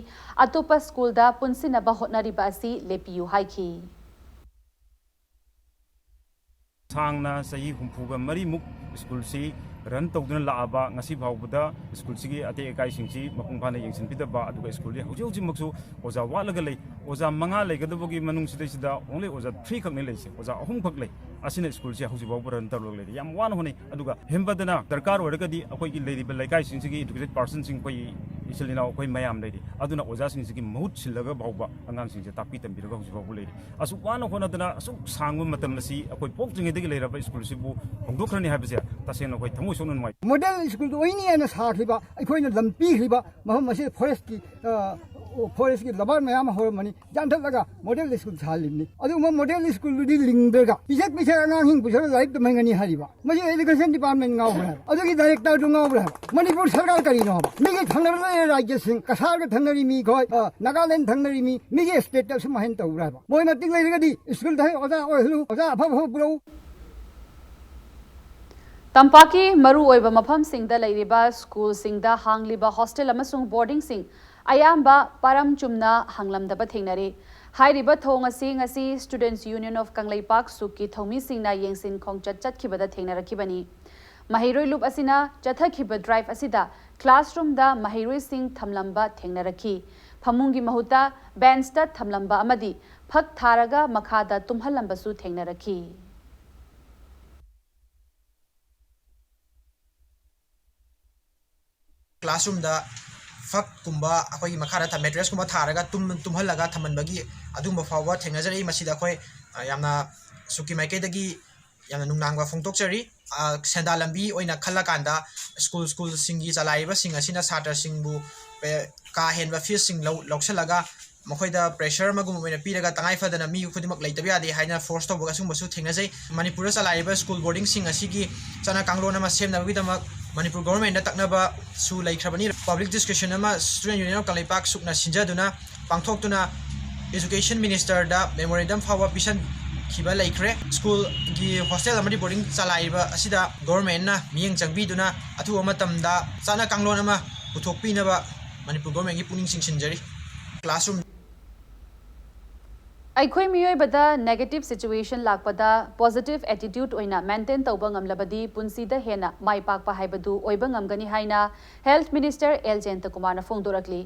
ꯑꯇꯣꯞꯄ ꯁ꯭ꯀꯨꯜꯗ ꯄꯨꯟꯁꯤꯟꯅꯕ ꯍꯣꯠꯅꯔꯤꯕ ꯑꯁꯤ ꯂꯦꯞꯄꯤꯌꯨ ꯍꯥꯏꯈꯤ꯫ ꯁꯥꯡꯅ ꯆꯍꯤ ꯍꯨꯝꯐꯨꯒ ꯃꯔꯤꯃꯨꯛ ꯁ꯭ꯀꯨꯜꯁꯤ ꯔꯟ ꯇꯧꯗꯨꯅ ꯂꯥꯛꯑꯕ, ꯉꯁꯤ ꯐꯥꯎꯕꯗ ꯁ꯭ꯀꯨꯜꯁꯤꯒꯤ ꯑꯇꯦꯛ ꯑꯀꯥꯏꯁꯤꯡꯁꯤ ꯃꯄꯨꯡ ꯐꯥꯅ ꯌꯦꯡꯁꯤꯟꯕꯤꯗꯕ, ꯑꯗꯨꯒ ꯁ꯭ꯀꯨꯜꯗꯤ ꯍꯧꯖꯤꯛ ꯍꯧꯖꯤꯛꯃꯛꯁꯨ ꯑꯣꯖꯥ ꯋꯥꯠꯂꯒ ꯂꯩ꯫ ꯑꯣꯖꯥ ꯃꯉꯥ ꯂꯩꯒꯗꯕꯒꯤ ꯃꯅꯨꯡꯁꯤꯗꯩꯁꯤꯗ only ꯑꯣꯖꯥ three ꯈꯛꯅꯤ ꯂꯩꯁꯦ, ꯑꯣꯖꯥ ꯑꯍꯨꯝꯈꯛ ꯂꯩ꯫ ꯑꯁꯤꯅ ꯁ꯭ꯀꯨꯜꯁꯤ ꯍꯧꯖꯤꯛ ꯐꯥꯎꯕ ꯔꯟ ꯇꯧꯔꯒ ꯂꯩꯔꯤ꯫ ꯌꯥꯝ ꯋꯥꯅ ꯍꯣꯠꯅꯩ꯫ ꯑꯗꯨꯒ ꯍꯦꯟꯕꯗꯅ ꯗꯔꯀꯥꯔ ꯑꯣꯏꯔꯒꯗꯤ ꯑꯩꯈꯣꯏꯒꯤ ꯂꯩꯔꯤꯕ ꯂꯩꯀꯥꯏꯁꯤꯡꯁꯤꯒꯤ educated personꯁꯤꯡ, ꯑꯩꯈꯣꯏ ꯏꯆꯤꯜ ꯏꯅꯥꯎ ꯑꯩꯈꯣꯏ ꯃꯌꯥꯝ ꯂꯩꯔꯤ꯫ ꯑꯗꯨꯅ ꯑꯣꯖꯥꯁꯤꯡꯁꯤꯒꯤ ꯃꯍꯨꯠ ꯁꯤꯜꯂꯒ ꯐꯥꯎꯕ ꯑꯉꯥꯡꯁꯤꯡꯁꯦ ꯇꯥꯛꯄꯤ ꯇꯝꯕꯤꯔꯒ ꯍꯧꯖꯤꯛ ꯐꯥꯎꯕ ꯂꯩꯔꯤ꯫ ꯑꯁꯨꯛ ꯋꯥꯅ ꯍꯣꯠꯅꯗꯅ ꯑꯁꯨꯛ ꯁꯥꯡꯕ ꯃꯇꯝ ꯑꯁꯤ ꯑꯩꯈꯣꯏ ꯄꯣꯛꯇ꯭ꯔꯤꯉꯩꯗꯒꯤ ꯂꯩꯔꯕ ꯁ꯭ꯀꯨꯜꯁꯤꯕꯨ ꯍꯣꯡꯗꯣꯛꯈ꯭ꯔꯅꯤ ꯍꯥꯏꯕꯁꯦ ꯇꯁꯦꯡꯅ ꯑꯩꯈꯣꯏ ꯊꯃꯣꯏ ꯁꯣꯛꯅ ꯅꯨꯡꯉꯥꯏ꯫ ꯃꯣꯗꯦꯜ ꯁ꯭ꯀꯨꯜꯗ ꯑꯣꯏꯅꯤ ꯍꯥꯏꯅ ꯁꯥꯈꯤꯕ, ꯑꯩꯈꯣꯏꯅ ꯂꯝ ꯄꯤꯈ꯭ꯔꯤꯕ ꯃꯐꯝ ꯑꯁꯤꯗ ꯐꯣꯔꯦꯁꯀꯤ, ꯑ, ꯐꯣꯔꯦꯁꯀꯤ ꯂꯕꯥꯔ ꯃꯌꯥꯝ ꯑꯃ ꯍꯧꯔꯝꯕꯅꯤ, ꯌꯥꯟꯊꯠꯂꯒ ꯃꯣꯗꯦꯜ ꯁ꯭ꯀꯨꯜ ꯁꯥꯍꯜꯂꯤꯕꯅꯤ꯫ ꯑꯗꯨꯒꯨꯝꯕ ꯃꯣꯗꯦꯜ ꯁ꯭ꯀꯨꯜꯗꯨꯗꯤ ꯂꯤꯡꯗ꯭ꯔꯒ ꯄꯤꯁꯛ ꯄꯤꯁꯛ ꯑꯉꯥꯡꯁꯤꯡ ꯄꯨꯁꯜꯂꯒ ꯂꯥꯏꯔꯤꯛ ꯇꯝꯍꯟꯒꯅꯤ ꯍꯥꯏꯔꯤꯕ꯫ ꯃꯁꯤ education department ꯉꯥꯎꯕ꯭ꯔꯥ ꯍꯥꯏꯕ? ꯑꯗꯨꯒꯤ directorꯗꯨ ꯉꯥꯎꯕ꯭ꯔꯥ ꯍꯥꯏꯕ? ꯃꯅꯤꯄꯨꯔ ꯁꯔꯀꯥꯔ ꯀꯔꯤꯅꯣ ꯍꯥꯏꯕ? ꯃꯤꯒꯤ ꯊꯪꯅꯕ ꯂꯩꯔꯤꯕ ꯔꯥꯖ꯭ꯌꯁꯤꯡ, ꯀꯁꯥꯔꯒ ꯊꯪꯅꯔꯤ ꯃꯤ ꯈꯣꯏ, ꯑ, ꯅꯥꯒꯥꯂꯦꯟ ꯊꯪꯅꯔꯤ ꯃꯤ, ꯃꯤꯒꯤ stateꯇ ꯑꯁꯨꯝ ꯍꯥꯏꯅ ꯇꯧꯕ꯭ꯔꯥ ꯍꯥꯏꯕ? ꯃꯣꯏ ꯃꯇꯤꯛ ꯂꯩꯔꯒꯗꯤ ꯁ꯭ꯀꯨꯜꯗ ꯍꯦꯛ ꯑꯣꯖꯥ ꯑꯣꯏꯍꯜꯂꯨ, ꯑꯣꯖꯥ ꯑꯐ ꯑꯐꯕ ꯄꯨꯔꯛꯎ꯫ ꯇꯝꯄꯥꯛꯀꯤ ꯃꯔꯨꯑꯣꯏꯕ ꯃꯐꯝꯁꯤꯡꯗ ꯂꯩꯔꯤꯕ ꯁ꯭ꯀꯨꯜꯁꯤꯡꯗ ꯍꯥꯡꯂꯤꯕ ꯍꯣꯁꯇꯦꯜ ꯑꯃꯁꯨꯡ ꯕꯣꯔꯗꯤꯡꯁꯤꯡ ꯑꯌꯥꯝꯕ ꯄꯥꯔꯝ ꯆꯨꯝꯅ ꯍꯥꯡꯂꯝꯗꯕ ꯊꯦꯡꯅꯔꯤ꯫ ꯍꯥꯏꯔꯤꯕ ꯊꯣꯡ ꯑꯁꯤ ꯉꯁꯤ Students Union of ꯀꯪꯂꯩꯄꯥꯛ ꯁꯨꯛꯀꯤ ꯊꯧꯃꯤꯁꯤꯡꯅ ꯌꯦꯡꯁꯤꯟ ꯈꯣꯡꯆꯠ ꯆꯠꯈꯤꯕꯗ ꯊꯦꯡꯅꯔꯛꯈꯤꯕꯅꯤ꯫ ꯃꯍꯩꯔꯣꯏ ꯂꯨꯞ ꯑꯁꯤꯅ ꯆꯠꯊꯈꯤꯕ drive ꯑꯁꯤꯗ classroomꯗ ꯃꯍꯩꯔꯣꯏꯁꯤꯡ ꯊꯝꯂꯝꯕ ꯊꯦꯡꯅꯔꯛꯈꯤ꯫ ꯐꯃꯨꯡꯒꯤ ꯃꯍꯨꯠꯇ benchꯇ ꯊꯝꯂꯝꯕ ꯑꯃꯗꯤ ꯐꯛ ꯊꯥꯔꯒ ꯃꯈꯥꯗ ꯇꯨꯝꯍꯜꯂꯝꯕꯁꯨ ꯊꯦꯡꯅꯔꯛꯈꯤ꯫ Classroomꯗ ꯐꯛꯀꯨꯝꯕ ꯑꯩꯈꯣꯏꯒꯤ ꯃꯈꯥꯗ ꯊꯝ-, mattressꯀꯨꯝꯕ ꯊꯥꯔꯒ ꯇꯨꯝ-, ꯇꯨꯝꯍꯜꯂꯒ ꯊꯝꯍꯟꯕꯒꯤ ꯑꯗꯨꯒꯨꯝꯕ ꯐꯥꯎꯕ ꯊꯦꯡꯅꯖꯔꯛꯏ꯫ ꯃꯁꯤꯗ ꯑꯩꯈꯣꯏ, ꯑ, ꯌꯥꯝꯅ ꯁꯨꯛꯀꯤ ꯃꯥꯏꯀꯩꯗꯒꯤ ꯌꯥꯝꯅ ꯅꯨꯡꯅꯥꯡꯕ ꯐꯣꯡꯗꯣꯛꯆꯔꯤ꯫ ꯑ, ꯁꯦꯟꯗꯥꯟ ꯂꯝꯕꯤ ꯑꯣꯏꯅ ꯈꯜꯂꯀꯥꯟꯗ ꯁ꯭ꯀꯨꯜ, ꯁ꯭ꯀꯨꯜꯁꯤꯡꯒꯤ ꯆꯂꯥꯏꯔꯤꯕꯁꯤꯡ ꯑꯁꯤꯅ ꯁꯥꯇ꯭ꯔꯁꯤꯡꯕꯨ ꯄꯦ-, ꯀꯥ ꯍꯦꯟꯕ feesꯁꯤꯡ ꯂꯧ-, ꯂꯧꯁꯤꯜꯂꯒ ꯃꯈꯣꯏꯗ pressure ꯑꯃꯒꯨꯝꯕ ꯑꯣꯏꯅ ꯄꯤꯔꯒ ꯇꯉꯥꯏ ꯐꯗꯅ ꯃꯤ ꯈꯨꯗꯤꯡꯃꯛ ꯂꯩꯇꯕ ꯌꯥꯗꯦ ꯍꯥꯏꯅ force ꯇꯧꯕ ꯑꯁꯤꯒꯨꯝꯕꯁꯨ ꯊꯦꯡꯅꯖꯩ꯫ ꯃꯅꯤꯄꯨꯔꯗ ꯆꯂꯥꯏꯔꯤꯕ ꯁ꯭ꯀꯨꯜ ꯕꯣꯔꯗꯤꯡꯁꯤꯡ ꯑꯁꯤꯒꯤ ꯆꯠꯅ ꯀꯥꯡꯂꯣꯟ ꯑꯃ ꯁꯦꯝꯅꯕꯒꯤꯗꯃꯛ ꯃꯅꯤꯄꯨꯔ governmentꯅ ꯇꯛꯅꯕꯁꯨ ꯂꯩꯈ꯭ꯔꯕꯅꯤ꯫ Public discussion ꯑꯃ Student Union of ꯀꯪꯂꯩꯄꯥꯛ ꯁꯨꯛꯅ ꯁꯤꯟꯖꯗꯨꯅ ꯄꯥꯡꯊꯣꯛꯇꯨꯅ education ministerꯗ memorandum ꯐꯥꯎꯕ ꯄꯤꯁꯟꯈꯤꯕ ꯂꯩꯈ꯭ꯔꯦ꯫ ꯁ꯭ꯀꯨꯜꯒꯤ ꯍꯣꯁꯇꯦꯜ ꯑꯃꯗꯤ ꯕꯣꯔꯗꯤꯡ ꯆꯂꯥꯏꯔꯤꯕ ꯑꯁꯤꯗ governmentꯅ ꯃꯤꯠꯌꯦꯡ ꯆꯪꯕꯤꯗꯨꯅ ꯑꯊꯨꯕ ꯃꯇꯝꯗ ꯆꯠꯅ ꯀꯥꯡꯂꯣꯟ ꯑꯃ ꯄꯨꯊꯣꯛꯄꯤꯅꯕ ꯃꯅꯤꯄꯨꯔ governmentꯀꯤ ꯄꯨꯛꯅꯤꯡ ꯆꯤꯡꯁꯤꯟꯖꯔꯤ꯫ Classroom ꯑꯩꯈꯣꯏ ꯃꯤꯑꯣꯏꯕꯗ negative situation ꯂꯥꯛꯄꯗ positive attitude ꯑꯣꯏꯅ maintain ꯇꯧꯕ ꯉꯝꯂꯕꯗꯤ ꯄꯨꯟꯁꯤꯗ ꯍꯦꯟꯅ ꯃꯥꯏ ꯄꯥꯛꯄ ꯍꯥꯏꯕꯗꯨ ꯑꯣꯏꯕ ꯉꯝꯒꯅꯤ ꯍꯥꯏꯅ Health Minister ꯑꯦꯜ ꯖꯌꯟꯇꯀꯨꯃꯥꯔꯅ ꯐꯣꯡꯗꯣꯔꯛꯂꯤ꯫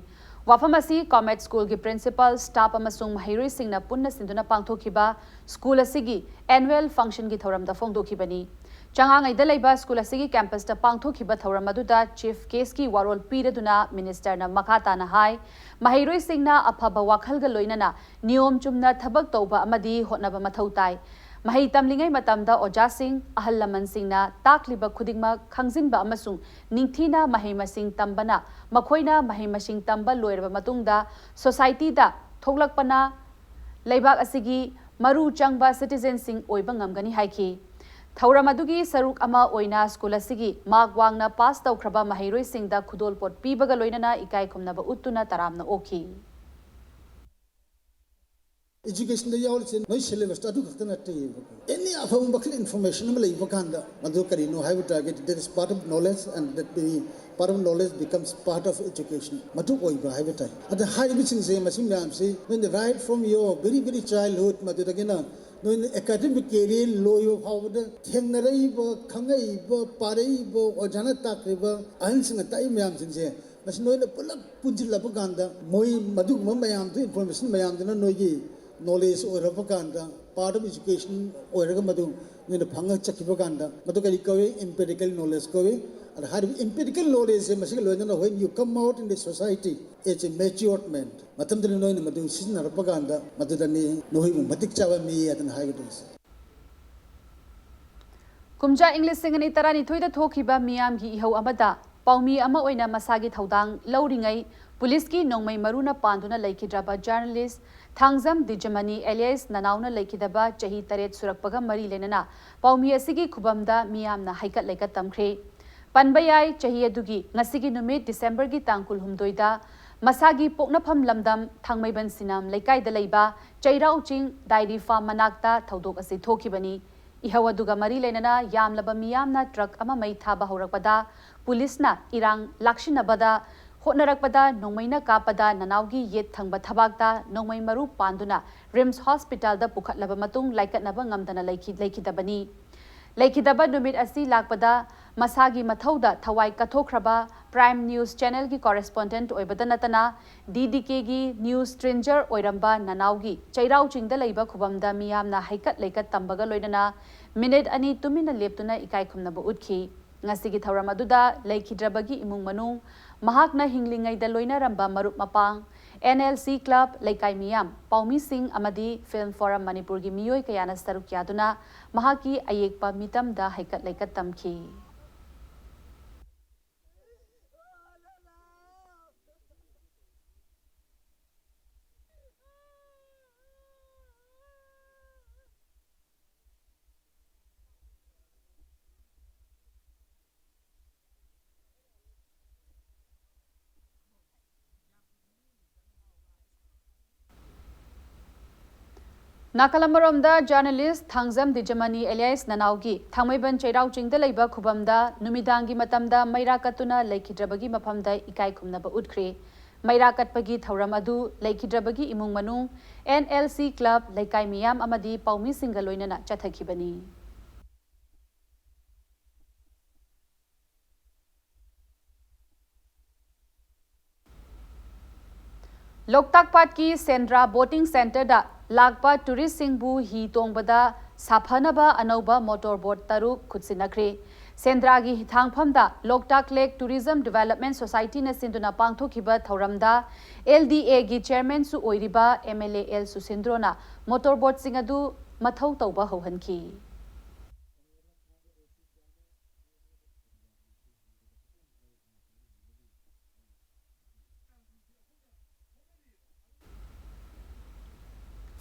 ꯋꯥꯐꯝ ꯑꯁꯤ COMET schoolꯒꯤ principal, staff ꯑꯃꯁꯨꯡ ꯃꯍꯩꯔꯣꯏꯁꯤꯡꯅ ꯄꯨꯟꯅ ꯁꯤꯟꯗꯨꯅ ꯄꯥꯡꯊꯣꯛꯈꯤꯕ school ꯑꯁꯤꯒꯤ annual functionꯒꯤ ꯊꯧꯔꯝꯗ ꯐꯣꯡꯗꯣꯛꯈꯤꯕꯅꯤ꯫ ꯆꯉꯥꯉꯩꯗ ꯂꯩꯕ school ꯑꯁꯤꯒꯤ campusꯇ ꯄꯥꯡꯊꯣꯛꯈꯤꯕ ꯊꯧꯔꯝ ꯑꯗꯨꯗ chief guestꯀꯤ ꯋꯥꯔꯣꯜ ꯄꯤꯔꯗꯨꯅ ministerꯅ ꯃꯈꯥ ꯇꯥꯅ ꯍꯥꯏ, ꯃꯍꯩꯔꯣꯏꯁꯤꯡꯅ ꯑꯐꯕ ꯋꯥꯈꯜꯒ ꯂꯣꯏꯅꯅ ꯅꯤꯌꯣꯝ ꯆꯨꯝꯅ ꯊꯕꯛ ꯇꯧꯕ ꯑꯃꯗꯤ ꯍꯣꯠꯅꯕ ꯃꯊꯧ ꯇꯥꯏ꯫ ꯃꯍꯩ ꯇꯝꯂꯤꯉꯩ ꯃꯇꯝꯗ ꯑꯣꯖꯥꯁꯤꯡ, ꯑꯍꯜ ꯂꯃꯟꯁꯤꯡꯅ ꯇꯥꯛꯂꯤꯕ ꯈꯨꯗꯤꯡꯃꯛ ꯈꯪꯖꯤꯟꯕ ꯑꯃꯁꯨꯡ ꯅꯤꯡꯊꯤꯅ ꯃꯍꯩ ꯃꯁꯤꯡ ꯇꯝꯕꯅ ꯃꯈꯣꯏꯅ ꯃꯍꯩ ꯃꯁꯤꯡ ꯇꯝꯕ ꯂꯣꯏꯔꯕ ꯃꯇꯨꯡꯗ societyꯗ ꯊꯣꯛꯂꯛꯄꯅ ꯂꯩꯕꯥꯛ ꯑꯁꯤꯒꯤ ꯃꯔꯨ ꯆꯪꯕ citizenꯁꯤꯡ ꯑꯣꯏꯕ ꯉꯝꯒꯅꯤ ꯍꯥꯏꯈꯤ꯫ ꯊꯧꯔꯝ ꯑꯗꯨꯒꯤ ꯁꯔꯨꯛ ꯑꯃ ꯑꯣꯏꯅ school ꯑꯁꯤꯒꯤ mark ꯋꯥꯡꯅ pass ꯇꯧꯈ꯭ꯔꯕ ꯃꯍꯩꯔꯣꯏꯁꯤꯡꯗ ꯈꯨꯗꯣꯜꯄꯣꯠ ꯄꯤꯕꯒ ꯂꯣꯏꯅꯅ ꯏꯀꯥꯏ ꯈꯨꯝꯅꯕ ꯎꯠꯇꯨꯅ ꯇꯔꯥꯝꯅ ꯑꯣꯛꯈꯤ꯫ Educationꯗ ꯌꯥꯎꯔꯤꯁꯦ ꯅꯣꯏ syllabusꯇ ꯑꯗꯨ ꯈꯛꯇ ꯅꯠꯇꯦꯕꯀꯣ꯫ Any ꯑꯐꯕ ꯃꯈꯜ information ꯑꯃ ꯂꯩꯕ ꯀꯥꯟꯗ ꯃꯗꯨ ꯀꯔꯤꯅꯣ ꯍꯥꯏꯕ ꯇꯥꯔꯒꯗꯤ, that is part of knowledge and that the part of knowledge becomes part of education꯫ ꯃꯗꯨ ꯑꯣꯏꯕ ꯍꯥꯏꯕ ꯇꯥꯏ꯫ ꯑꯗ ꯍꯥꯏꯔꯤꯕꯁꯤꯡꯁꯦ, ꯃꯁꯤ ꯃꯌꯥꯝꯁꯤ ꯅꯣꯏꯅ right from your very very childhood, ꯃꯗꯨꯗꯒꯤꯅ ꯅꯣꯏꯅ academic career ꯂꯣꯏꯕ ꯐꯥꯎꯕꯗ ꯊꯦꯡꯅꯔꯛꯏꯕ, ꯈꯪꯉꯛꯏꯕ, ꯄꯥꯔꯛꯏꯕ, ꯑꯣꯖꯥꯅ ꯇꯥꯛꯈ꯭ꯔꯤꯕ, ꯑꯍꯟꯁꯤꯡꯅ ꯇꯥꯛꯏ ꯃꯌꯥꯝꯁꯤꯡꯁꯦ, ꯃꯁꯤ ꯅꯣꯏꯅ ꯄꯨꯂꯞ ꯄꯨꯟꯁꯤꯜꯂꯕ ꯀꯥꯟꯗ ꯃꯣꯏ ꯃꯗꯨꯒꯨꯝꯕ ꯃꯌꯥꯝꯗꯨ, information ꯃꯌꯥꯝꯗꯨꯅ ꯅꯣꯏꯒꯤ knowledge ꯑꯣꯏꯔꯕ ꯀꯥꯟꯗ, part of education ꯑꯣꯏꯔꯒ ꯃꯗꯨ ꯅꯣꯏꯅ ꯐꯪꯉ ꯆꯠꯈꯤꯕ ꯀꯥꯟꯗ, ꯃꯗꯨ ꯀꯔꯤ ꯀꯧꯏ? Empirical knowledge ꯀꯧꯏ꯫ ꯑꯗ ꯍꯥꯏꯔꯤꯕ empirical knowledgeꯁꯦ ꯃꯁꯤꯒ ꯂꯣꯏꯅꯅ when you come out in the society as a matured man, ꯃꯇꯝꯗꯨꯗ ꯅꯣꯏꯅ ꯃꯗꯨ ꯁꯤꯖꯤꯟꯅꯔꯛꯄ ꯀꯥꯟꯗ, ꯃꯗꯨꯗꯅꯤ ꯅꯈꯣꯏꯕꯨ ꯃꯇꯤꯛ ꯆꯥꯕ ꯃꯤ ꯍꯥꯏꯗꯅ ꯍꯥꯏꯒꯗꯧꯔꯤꯁꯦ꯫ ꯀꯨꯝꯖꯥ ꯏꯪ ꯂꯤꯁꯤꯡ ꯑꯅꯤ ꯇꯔꯥꯅꯤꯊꯣꯏꯗ ꯊꯣꯛꯈꯤꯕ ꯃꯤꯌꯥꯝꯒꯤ ꯏꯍꯧ ꯑꯃꯗ ꯄꯥꯎꯃꯤ ꯑꯃ ꯑꯣꯏꯅ ꯃꯁꯥꯒꯤ ꯊꯧꯗꯥꯡ ꯂꯧꯔꯤꯉꯩ ꯄꯨꯂꯤꯁꯀꯤ ꯅꯣꯡꯃꯩ ꯃꯔꯨꯅ ꯄꯥꯟꯗꯨꯅ ꯂꯩꯈꯤꯗ꯭ꯔꯕ journalist ꯊꯥꯡꯖꯝ ꯗꯤꯖꯃꯅꯤ alias ꯅꯅꯥꯎꯅ ꯂꯩꯈꯤꯗꯕ ꯆꯍꯤ ꯇꯔꯦꯠ ꯁꯨꯔꯛꯄꯒ ꯃꯔꯤ ꯂꯩꯅꯅ ꯄꯥꯎꯃꯤ ꯑꯁꯤꯒꯤ ꯈꯨꯕꯝꯗ ꯃꯤꯌꯥꯝꯅ ꯍꯩꯀꯠ ꯂꯩꯀꯠ ꯇꯝꯈ꯭ꯔꯦ꯫ ꯄꯟꯕ ꯌꯥꯏ, ꯆꯍꯤ ꯑꯗꯨꯒꯤ ꯉꯁꯤꯒꯤ ꯅꯨꯃꯤꯠ Decemberꯒꯤ ꯇꯥꯡ ꯀꯨꯟꯍꯨꯝꯗꯣꯏꯗ ꯃꯁꯥꯒꯤ ꯄꯣꯛꯅꯐꯝ ꯂꯝꯗꯝ ꯊꯥꯡꯃꯩꯕꯟ ꯁꯤꯅꯥꯝ ꯂꯩꯀꯥꯏꯗ ꯂꯩꯕ ꯆꯩꯔꯥꯎ ꯆꯤꯡ dairy farm ꯃꯅꯥꯛꯇ ꯊꯧꯗꯣꯛ ꯑꯁꯤ ꯊꯣꯛꯈꯤꯕꯅꯤ꯫ ꯏꯍꯧ ꯑꯗꯨꯒ ꯃꯔꯤ ꯂꯩꯅꯅ ꯌꯥꯝꯂꯕ ꯃꯤꯌꯥꯝꯅ truck ꯑꯃ ꯃꯩ ꯊꯥꯕ ꯍꯧꯔꯛꯄꯗ ꯄꯨꯂꯤꯁꯅ ꯏꯔꯥꯡ ꯂꯥꯛꯁꯤꯟꯅꯕꯗ ꯍꯣꯠꯅꯔꯛꯄꯗ ꯅꯣꯡꯃꯩꯅ ꯀꯥꯞꯄꯗ ꯅꯅꯥꯎꯒꯤ ꯌꯦꯠ ꯊꯪꯕ ꯊꯕꯥꯛꯇ ꯅꯣꯡꯃꯩ ꯃꯔꯨ ꯄꯥꯟꯗꯨꯅ ꯔꯤꯝꯁ ꯍꯣꯁꯄꯤꯇꯥꯜꯗ ꯄꯨꯈꯠꯂꯕ ꯃꯇꯨꯡ ꯂꯥꯏꯀꯠꯅꯕ ꯉꯝꯗꯅ ꯂꯩꯈꯤ-, ꯂꯩꯈꯤꯗꯕꯅꯤ꯫ ꯂꯩꯈꯤꯗꯕ ꯅꯨꯃꯤꯠ ꯑꯁꯤ ꯂꯥꯛꯄꯗ ꯃꯁꯥꯒꯤ ꯃꯊꯧꯗ ꯊꯋꯥꯏ ꯀꯠꯊꯣꯛꯈ꯭ꯔꯕ Prime News Channelꯒꯤ correspondent ꯑꯣꯏꯕꯗ ꯅꯠꯇꯅ D D Kꯒꯤ news stringer ꯑꯣꯏꯔꯝꯕ ꯅꯅꯥꯎꯒꯤ ꯆꯩꯔꯥꯎ ꯆꯤꯡꯗ ꯂꯩꯕ ꯈꯨꯕꯝꯗ ꯃꯤꯌꯥꯝꯅ ꯍꯩꯀꯠ ꯂꯩꯀꯠ ꯇꯝꯕꯒ ꯂꯣꯏꯅꯅ ꯃꯤꯅꯤꯠ ꯑꯅꯤ ꯇꯨꯃꯤꯟꯅ ꯂꯦꯞꯇꯨꯅ ꯏꯀꯥꯏ ꯈꯨꯝꯅꯕ ꯎꯠꯈꯤ꯫ ꯉꯁꯤꯒꯤ ꯊꯧꯔꯝ ꯑꯗꯨꯗ ꯂꯩꯈꯤꯗ꯭ꯔꯕꯒꯤ ꯏꯃꯨꯡ ꯃꯅꯨꯡ, ꯃꯍꯥꯛꯅ ꯍꯤꯡꯂꯤꯉꯩꯗ ꯂꯣꯏꯅꯔꯝꯕ ꯃꯔꯨꯞ ꯃꯄꯥꯡ, N L C club, ꯂꯩꯀꯥꯏ ꯃꯤꯌꯥꯝ, ꯄꯥꯎꯃꯤꯁꯤꯡ ꯑꯃꯗꯤ Film Forum ꯃꯅꯤꯄꯨꯔꯒꯤ ꯃꯤꯑꯣꯏ ꯀꯌꯥꯅ ꯁꯔꯨꯛ ꯌꯥꯗꯨꯅ ꯃꯍꯥꯛꯀꯤ ꯑꯌꯦꯛꯄ ꯃꯤꯇꯝꯗ ꯍꯩꯀꯠ ꯂꯩꯀꯠ ꯇꯝꯈꯤ꯫ ꯅꯥꯀꯜ ꯑꯃꯔꯣꯝꯗ, journalist ꯊꯥꯡꯖꯝ ꯗꯤꯖꯃꯅꯤ alias ꯅꯅꯥꯎꯒꯤ ꯊꯥꯡꯃꯩꯕꯟ ꯆꯩꯔꯥꯎ ꯆꯤꯡꯗ ꯂꯩꯕ ꯈꯨꯕꯝꯗ ꯅꯨꯃꯤꯗꯥꯡꯒꯤ ꯃꯇꯝꯗ ꯃꯩꯔꯥ ꯀꯠꯇꯨꯅ ꯂꯩꯈꯤꯗ꯭ꯔꯕꯒꯤ ꯃꯐꯝꯗ ꯏꯀꯥꯏ ꯈꯨꯝꯅꯕ ꯎꯠꯈ꯭ꯔꯦ꯫ ꯃꯩꯔꯥ ꯀꯠꯄꯒꯤ ꯊꯧꯔꯝ ꯑꯗꯨ ꯂꯩꯈꯤꯗ꯭ꯔꯕꯒꯤ ꯏꯃꯨꯡ ꯃꯅꯨꯡ, N L C club, ꯂꯩꯀꯥꯏ ꯃꯤꯌꯥꯝ ꯑꯃꯗꯤ ꯄꯥꯎꯃꯤꯁꯤꯡꯒ ꯂꯣꯏꯅꯅ ꯆꯠꯊꯈꯤꯕꯅꯤ꯫ ꯂꯣꯛꯇꯥꯛ ꯄꯥꯠꯀꯤ ꯁꯦꯟꯗ꯭ꯔꯥ boating centreꯗ ꯂꯥꯛꯄ touristꯁꯤꯡꯕꯨ ꯍꯤ ꯇꯣꯡꯕꯗ ꯁꯥꯐꯅꯕ ꯑꯅꯧꯕ motor boat ꯇꯔꯨꯛ ꯈꯨꯠꯁꯤꯟꯅꯈ꯭ꯔꯦ꯫ ꯁꯦꯟꯗ꯭ꯔꯥꯒꯤ ꯍꯤꯊꯥꯡꯐꯝꯗ Loktak Lake Tourism Development Societyꯅ ꯁꯤꯟꯗꯨꯅ ꯄꯥꯡꯊꯣꯛꯈꯤꯕ ꯊꯧꯔꯝꯗ L D Aꯒꯤ chairmanꯁꯨ ꯑꯣꯏꯔꯤꯕ M L A L ꯁꯨꯁꯤꯟꯗ꯭ꯔꯣꯅ motor boatꯁꯤꯡ ꯑꯗꯨ ꯃꯊꯧ ꯇꯧꯕ ꯍꯧꯍꯟꯈꯤ꯫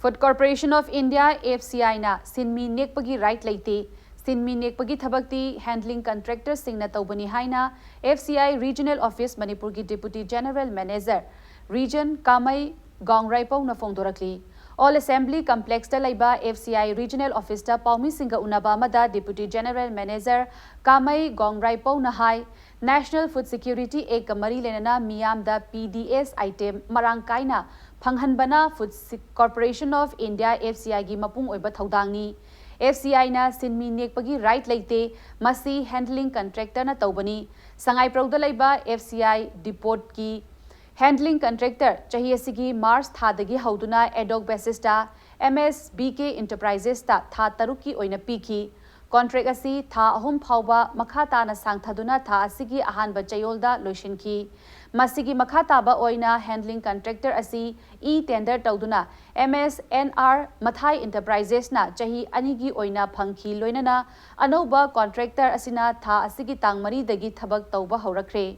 Food Corporation of India, F C Iꯅ ꯁꯤꯟꯃꯤ ꯅꯦꯛꯄꯒꯤ right ꯂꯩꯇꯦ꯫ ꯁꯤꯟꯃꯤ ꯅꯦꯛꯄꯒꯤ ꯊꯕꯛꯇꯤ handling contractorꯁꯤꯡꯅ ꯇꯧꯕꯅꯤ ꯍꯥꯏꯅ F C I Regional Office ꯃꯅꯤꯄꯨꯔꯒꯤ Deputy General Manager Region ꯀꯥꯃꯩ ꯒꯥꯎꯔꯥꯏꯄꯧꯅ ꯐꯣꯡꯗꯣꯔꯛꯂꯤ꯫ All Assembly Complexꯇ ꯂꯩꯕ F C I Regional Officeꯇ ꯄꯥꯎꯃꯤꯁꯤꯡꯒ ꯎꯅꯕ ꯑꯃꯗ Deputy General Manager ꯀꯥꯃꯩ ꯒꯣꯡꯔꯥꯏꯄꯧꯅ ꯍꯥꯏ, National Food Security Actꯀ ꯃꯔꯤ ꯂꯩꯅꯅ ꯃꯤꯌꯥꯝꯗ P D S item ꯃꯔꯥꯡ ꯀꯥꯏꯅ ꯐꯪꯍꯟꯕꯅ Food Corporation of India, F C Iꯒꯤ ꯃꯄꯨꯡ ꯑꯣꯏꯕ ꯊꯧꯗꯥꯡꯅꯤ꯫ F C Iꯅ ꯁꯤꯟꯃꯤ ꯅꯦꯛꯄꯒꯤ right ꯂꯩꯇꯦ, ꯃꯁꯤ handling contractorꯅ ꯇꯧꯕꯅꯤ꯫ ꯁꯉꯥꯏꯄ꯭ꯔꯧꯗ ꯂꯩꯕ F C I depotꯀꯤ handling contractor ꯆꯍꯤ ꯑꯁꯤꯒꯤ March ꯊꯥꯗꯒꯤ ꯍꯧꯗꯨꯅ ad hoc basisꯇ M S B K Enterprisesꯇ ꯊꯥ ꯇꯔꯨꯛꯀꯤ ꯑꯣꯏꯅ ꯄꯤꯈꯤ꯫ Contract ꯑꯁꯤ ꯊꯥ ꯑꯍꯨꯝ ꯐꯥꯎꯕ ꯃꯈꯥ ꯇꯥꯅ ꯁꯥꯡꯊꯗꯨꯅ ꯊꯥ ꯑꯁꯤꯒꯤ ꯑꯍꯥꯟꯕ ꯆꯌꯣꯜꯗ ꯂꯣꯏꯁꯤꯟꯈꯤ꯫ ꯃꯁꯤꯒꯤ ꯃꯈꯥ ꯇꯥꯕ ꯑꯣꯏꯅ handling contractor ꯑꯁꯤ e-tender ꯇꯧꯗꯨꯅ M S N R ꯃꯊꯥꯏ Enterprisesꯅ ꯆꯍꯤ ꯑꯅꯤꯒꯤ ꯑꯣꯏꯅ ꯐꯪꯈꯤ, ꯂꯣꯏꯅꯅ ꯑꯅꯧꯕ contractor ꯑꯁꯤꯅ ꯊꯥ ꯑꯁꯤꯒꯤ ꯇꯥꯡ ꯃꯔꯤꯗꯒꯤ ꯊꯕꯛ ꯇꯧꯕ ꯍꯧꯔꯛꯈ꯭ꯔꯦ꯫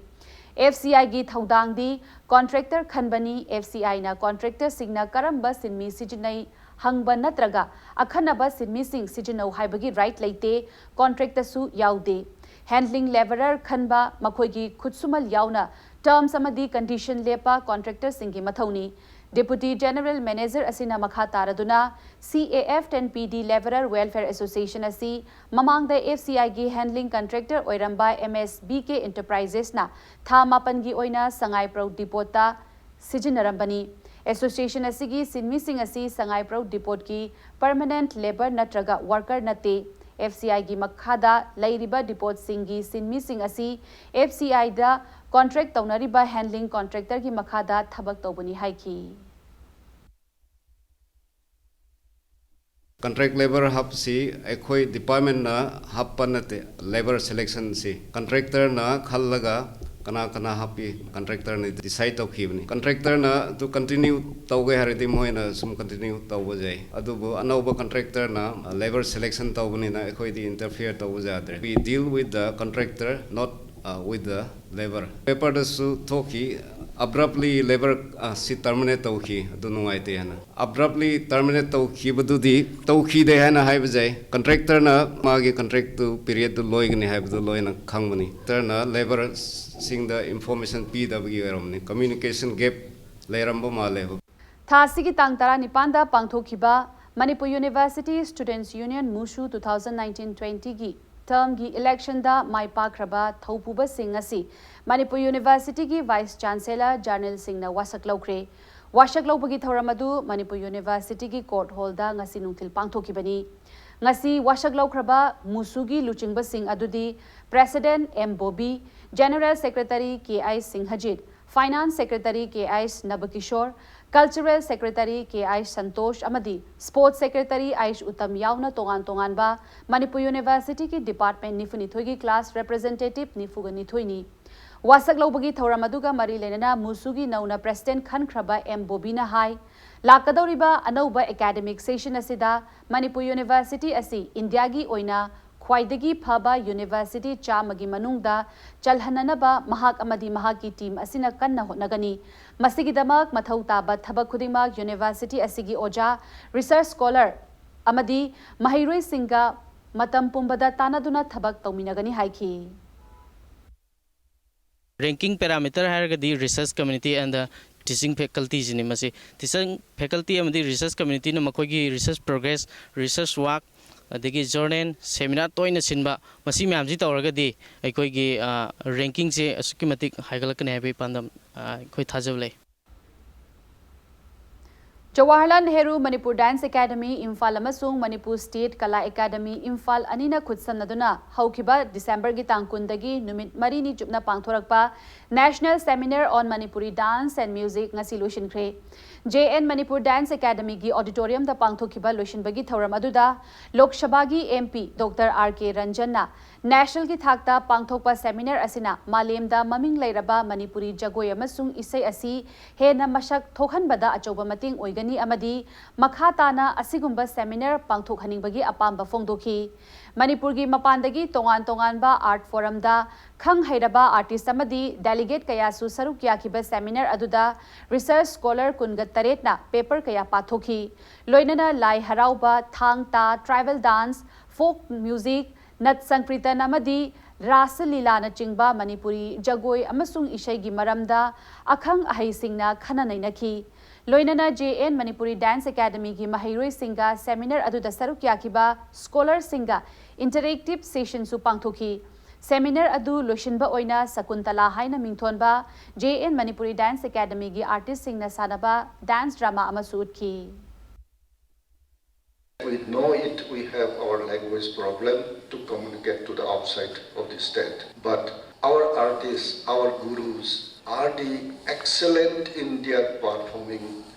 F C Iꯒꯤ ꯊꯧꯗꯥꯡꯗꯤ contractor ꯈꯟꯕꯅꯤ꯫ F C Iꯅ contractorꯁꯤꯡꯅ ꯀꯔꯝꯕ ꯁꯤꯟꯃꯤ ꯁꯤꯖꯤꯟꯅꯩ ꯍꯪꯕ ꯅꯠꯇ꯭ꯔꯒ ꯑꯈꯟꯅꯕ ꯁꯤꯟꯃꯤꯁꯤꯡ ꯁꯤꯖꯤꯟꯅꯧ ꯍꯥꯏꯕꯒꯤ right ꯂꯩꯇꯦ, contractꯇꯁꯨ ꯌꯥꯎꯗꯦ꯫ Handling labourer ꯈꯟꯕ, ꯃꯈꯣꯏꯒꯤ ꯈꯨꯠꯁꯨꯃꯜ ꯌꯥꯎꯅ terms ꯑꯃꯗꯤ condition ꯂꯦꯞꯄ contractorꯁꯤꯡꯒꯤ ꯃꯊꯧꯅꯤ꯫ Deputy General Manager ꯑꯁꯤꯅ ꯃꯈꯥ ꯇꯥꯔꯗꯨꯅ, C A F ten P D Labourer Welfare Association ꯑꯁꯤ ꯃꯃꯥꯡꯗ F C Iꯒꯤ handling contractor ꯑꯣꯏꯔꯝꯕ M S B K Enterprisesꯅ ꯊꯥ ꯃꯥꯄꯟꯒꯤ ꯑꯣꯏꯅ ꯁꯉꯥꯏꯄ꯭ꯔꯧ depotꯇ ꯁꯤꯖꯤꯟꯅꯔꯝꯕꯅꯤ꯫ Association ꯑꯁꯤꯒꯤ ꯁꯤꯟꯃꯤꯁꯤꯡ ꯑꯁꯤ ꯁꯉꯥꯏꯄ꯭ꯔꯧ depotꯀꯤ permanent labour ꯅꯠꯇ꯭ꯔꯒ worker ꯅꯠꯇꯦ꯫ F C Iꯒꯤ ꯃꯈꯥꯗ ꯂꯩꯔꯤꯕ depotꯁꯤꯡꯒꯤ ꯁꯤꯟꯃꯤꯁꯤꯡ ꯑꯁꯤ F C Iꯗ contract ꯇꯧꯅꯔꯤꯕ handling contractorꯒꯤ ꯃꯈꯥꯗ ꯊꯕꯛ ꯇꯧꯕꯅꯤ ꯍꯥꯏꯈꯤ꯫ Contract labour ꯍꯥꯞꯄꯁꯤ ꯑꯩꯈꯣꯏ departmentꯅ ꯍꯥꯞꯄ ꯅꯠꯇꯦ꯫ Labour selectionꯁꯤ contractorꯅ ꯈꯜꯂꯒ ꯀꯅꯥ ꯀꯅꯥ ꯍꯥꯞꯄꯤ contractorꯅ decide ꯇꯧꯈꯤꯕꯅꯤ꯫ Contractorꯅ ꯑꯗꯨ continue ꯇꯧꯒꯦ ꯍꯥꯏꯔꯗꯤ ꯃꯣꯏꯅ ꯁꯨꯝ continue ꯇꯧꯕ ꯌꯥꯏ꯫ ꯑꯗꯨꯕꯨ ꯑꯅꯧꯕ contractorꯅ labour selection ꯇꯧꯕꯅꯤꯅ ꯑꯩꯈꯣꯏꯗꯤ interfere ꯇꯧꯕ ꯌꯥꯗ꯭ꯔꯦ꯫ We deal with the contractor, not, uh, with the labour꯫ Paperꯗꯁꯨ ꯊꯣꯛꯈꯤ, abruptly labour, ꯑ, ꯁꯤ terminate ꯇꯧꯈꯤ, ꯑꯗꯨ ꯅꯨꯡꯉꯥꯏꯇꯦ ꯍꯥꯏꯅ꯫ Abruptly terminate ꯇꯧꯈꯤꯕꯗꯨꯗꯤ ꯇꯧꯈꯤꯗꯦ ꯍꯥꯏꯅ ꯍꯥꯏꯕ ꯌꯥꯏ꯫ Contractorꯅ ꯃꯥꯒꯤ contractꯇꯨ periodꯗꯨ ꯂꯣꯏꯒꯅꯤ ꯍꯥꯏꯕꯗꯨ ꯂꯣꯏꯅ ꯈꯪꯕꯅꯤ꯫ Contractorꯅ labourꯁꯤꯡꯗ information ꯄꯤꯗꯕꯒꯤ ꯑꯣꯏꯔꯝꯅꯤ꯫ Communication gap ꯂꯩꯔꯝꯕ ꯃꯥꯜꯂꯦ꯫ ꯊꯥ ꯑꯁꯤꯒꯤ ꯇꯥꯡ ꯇꯔꯥꯅꯤꯄꯥꯟꯗ ꯄꯥꯡꯊꯣꯛꯈꯤꯕ Manipur University Students Union MUSU two thousand nineteen twenty ꯒꯤ term ꯒꯤ election ꯗ ꯃꯥꯏ ꯄꯥꯛꯈ꯭ꯔꯕ ꯊꯧꯄꯨꯕꯁꯤꯡ ꯑꯁꯤ ꯃꯅꯤꯄꯨꯔ University ꯒꯤ Vice Chancellor Journal ꯁꯤꯡꯅ ꯋꯥꯁꯛ ꯂꯧꯈ꯭ꯔꯦ꯫ ꯋꯥꯁꯛ ꯂꯧꯕꯒꯤ ꯊꯧꯔꯝ ꯑꯗꯨ ꯃꯅꯤꯄꯨꯔ University ꯒꯤ Court Hall ꯗ ꯉꯁꯤ ꯅꯨꯡꯊꯤꯜ ꯄꯥꯡꯊꯣꯛꯈꯤꯕꯅꯤ꯫ ꯉꯁꯤ ꯋꯥꯁꯛ ꯂꯧꯈ꯭ꯔꯕ MUSU ꯒꯤ ꯂꯨꯆꯤꯡꯕꯁꯤꯡ ꯑꯗꯨꯗꯤ President M Bobby, General Secretary K I ꯁꯤꯡꯍꯖꯤꯠ, Finance Secretary K I ꯅꯕꯀꯤꯁꯣꯔ, Cultural Secretary K I Santosh ꯑꯃꯗꯤ Sports Secretary I ꯎꯇꯝ ꯌꯥꯎꯅ ꯇꯣꯉꯥꯟ ꯇꯣꯉꯥꯟꯕ ꯃꯅꯤꯄꯨꯔ University ꯒꯤ department ꯅꯤꯐꯨꯅꯤꯊꯣꯏꯒꯤ class representative ꯅꯤꯐꯨꯒ ꯅꯤꯊꯣꯏꯅꯤ꯫ ꯋꯥꯁꯛ ꯂꯧꯕꯒꯤ ꯊꯧꯔꯝ ꯑꯗꯨꯒ ꯃꯔꯤ ꯂꯩꯅꯅ MUSU ꯒꯤ ꯅꯧꯅ President ꯈꯟꯈ꯭ꯔꯕ M ꯕꯣꯕꯤꯅ ꯍꯥꯏ, ꯂꯥꯛꯀꯗꯧꯔꯤꯕ ꯑꯅꯧꯕ academic session ꯑꯁꯤꯗ ꯃꯅꯤꯄꯨꯔ University ꯑꯁꯤ ꯏꯟꯗꯤꯌꯥꯒꯤ ꯑꯣꯏꯅ ꯈ꯭ꯋꯥꯏꯗꯒꯤ ꯐꯕ university ꯆꯥꯝꯃꯒꯤ ꯃꯅꯨꯡꯗ ꯆꯜꯍꯟꯅꯅꯕ ꯃꯍꯥꯛ ꯑꯃꯗꯤ ꯃꯍꯥꯛꯀꯤ team ꯑꯁꯤꯅ ꯀꯟꯅ ꯍꯣꯠꯅꯒꯅꯤ꯫ ꯃꯁꯤꯒꯤꯗꯃꯛ ꯃꯊꯧ ꯇꯥꯕ ꯊꯕꯛ ꯈꯨꯗꯤꯡꯃꯛ university ꯑꯁꯤꯒꯤ ꯑꯣꯖꯥ, research scholar ꯑꯃꯗꯤ ꯃꯍꯩꯔꯣꯏꯁꯤꯡꯒ ꯃꯇꯝ ꯄꯨꯝꯕꯗ ꯇꯥꯟꯅꯗꯨꯅ ꯊꯕꯛ ꯇꯧꯃꯤꯟꯅꯒꯅꯤ ꯍꯥꯏꯈꯤ꯫ Ranking parameter ꯍꯥꯏꯔꯒꯗꯤ research community and teaching faculty ꯁꯤꯅꯤ꯫ ꯃꯁꯤ teaching faculty ꯑꯃꯗꯤ research community ꯅ ꯃꯈꯣꯏꯒꯤ research progress, research work, ꯑꯗꯒꯤ journal, seminar ꯇꯣꯏꯅ ꯁꯤꯟꯕ, ꯃꯁꯤ ꯃꯌꯥꯝꯁꯤ ꯇꯧꯔꯒꯗꯤ ꯑꯩꯈꯣꯏꯒꯤ ranking ꯁꯦ ꯑꯁꯨꯛꯀꯤ ꯃꯇꯤꯛ ꯍꯥꯏꯒꯠꯂꯛꯀꯅꯤ ꯍꯥꯏꯕꯒꯤ ꯄꯥꯟꯗꯝ ꯑꯩꯈꯣꯏ ꯊꯥꯖꯕ ꯂꯩ꯫ ꯖꯋꯥꯍꯔꯂꯥꯜ ꯅꯦꯍꯔꯨ ꯃꯅꯤꯄꯨꯔ Dance Academy ꯏꯝꯐꯥꯜ ꯑꯃꯁꯨꯡ Manipur State Kala Academy Imphal ꯑꯅꯤꯅ ꯈꯨꯠꯁꯝꯅꯗꯨꯅ ꯍꯧꯈꯤꯕ December ꯒꯤ ꯇꯥꯡ ꯀꯨꯟꯗꯒꯤ ꯅꯨꯃꯤꯠ ꯃꯔꯤꯅꯤ ꯆꯨꯞꯅ ꯄꯥꯡꯊꯣꯔꯛꯄ National Seminar on Manipuri Dance and Music ꯉꯁꯤ ꯂꯣꯏꯁꯤꯟꯈ꯭ꯔꯦ꯫ J N Manipur Dance Academy ꯒꯤ auditorium ꯗ ꯄꯥꯡꯊꯣꯛꯈꯤꯕ ꯂꯣꯏꯁꯤꯟꯕꯒꯤ ꯊꯧꯔꯝ ꯑꯗꯨꯗ ꯂꯣꯛ ꯁꯚꯥꯒꯤ M P Doctor R K ꯔꯟꯖꯟꯅ National ꯒꯤ ꯊꯥꯛꯇ ꯄꯥꯡꯊꯣꯛꯄ seminar ꯑꯁꯤꯅ ꯃꯥꯂꯦꯝꯗ ꯃꯃꯤꯡ ꯂꯩꯔꯕ ꯃꯅꯤꯄꯨꯔꯤ ꯖꯒꯣꯏ ꯑꯃꯁꯨꯡ ꯏꯁꯩ ꯑꯁꯤ ꯍꯦꯟꯅ ꯃꯁꯛ ꯊꯣꯛꯍꯟꯕꯗ ꯑꯆꯧꯕ ꯃꯇꯦꯡ ꯑꯣꯏꯒꯅꯤ ꯑꯃꯗꯤ ꯃꯈꯥ ꯇꯥꯅ ꯑꯁꯤꯒꯨꯝꯕ seminar ꯄꯥꯡꯊꯣꯛꯍꯟꯅꯤꯡꯕꯒꯤ ꯑꯄꯥꯝꯕ ꯐꯣꯡꯗꯣꯛꯈꯤ꯫ ꯃꯅꯤꯄꯨꯔꯒꯤ ꯃꯄꯥꯟꯗꯒꯤ ꯇꯣꯉꯥꯟ ꯇꯣꯉꯥꯟꯕ art forum ꯗ ꯈꯪ ꯍꯩꯔꯕ artist ꯑꯃꯗꯤ delegate ꯀꯌꯥꯁꯨ ꯁꯔꯨꯛ ꯌꯥꯈꯤꯕ seminar ꯑꯗꯨꯗ research scholar ꯀꯨꯟꯒ ꯇꯔꯦꯠꯅ paper ꯀꯌꯥ ꯄꯥꯊꯣꯛꯈꯤ꯫ ꯂꯣꯏꯅꯅ ꯂꯥꯏ ꯍꯔꯥꯎꯕ, ꯊꯥꯡ ꯇꯥ, tribal dance, folk music, ꯅꯠ ꯁꯪꯀ꯭ꯔꯤꯇꯟ ꯑꯃꯗꯤ ꯔꯥꯁ ꯂꯤꯂꯥꯅꯆꯤꯡꯕ ꯃꯅꯤꯄꯨꯔꯤ ꯖꯒꯣꯏ ꯑꯃꯁꯨꯡ ꯏꯁꯩꯒꯤ ꯃꯔꯝꯗ ꯑꯈꯪ ꯑꯍꯩꯁꯤꯡꯅ ꯈꯟꯅ ꯅꯩꯅꯈꯤ꯫ ꯂꯣꯏꯅꯅ ꯖꯦ ꯑꯦꯟ ꯃꯅꯤꯄꯨꯔꯤ ꯗꯥꯟꯁ ꯑꯦꯀꯥꯗꯃꯤꯒꯤ ꯃꯍꯩꯔꯣꯏꯁꯤꯡꯒ ꯁꯦꯃꯤꯅꯥꯔ ꯑꯗꯨꯗ ꯁꯔꯨꯛ ꯌꯥꯈꯤꯕ ꯁ꯭ꯀꯣꯂꯔꯁꯤꯡꯒ ꯏꯟꯇꯔꯦꯛꯇꯤꯚ ꯁꯦꯁꯟꯁꯨ ꯄꯥꯡꯊꯣꯛꯈꯤ꯫ ꯁꯦꯃꯤꯅꯥꯔ ꯑꯗꯨ ꯂꯣꯏꯁꯤꯟꯕ ꯑꯣꯏꯅ ꯁꯀꯨꯟꯇꯂꯥ ꯍꯥꯏꯅ ꯃꯤꯡꯊꯣꯟꯕ ꯖꯦ ꯑꯦꯟ ꯃꯅꯤꯄꯨꯔꯤ ꯗꯥꯟꯁ ꯑꯦꯀꯥꯗꯃꯤꯒꯤ ꯑꯥꯔꯇꯤꯁꯁꯤꯡꯅ ꯁꯥꯟꯅꯕ ꯗꯥꯟꯁ ꯗ꯭ꯔꯃꯥ ꯑꯃꯁꯨ ꯎꯠꯈꯤ꯫ We know it, we have our language problem to communicate to the outside of the state. But our artists, our gurus are the excellent in their performing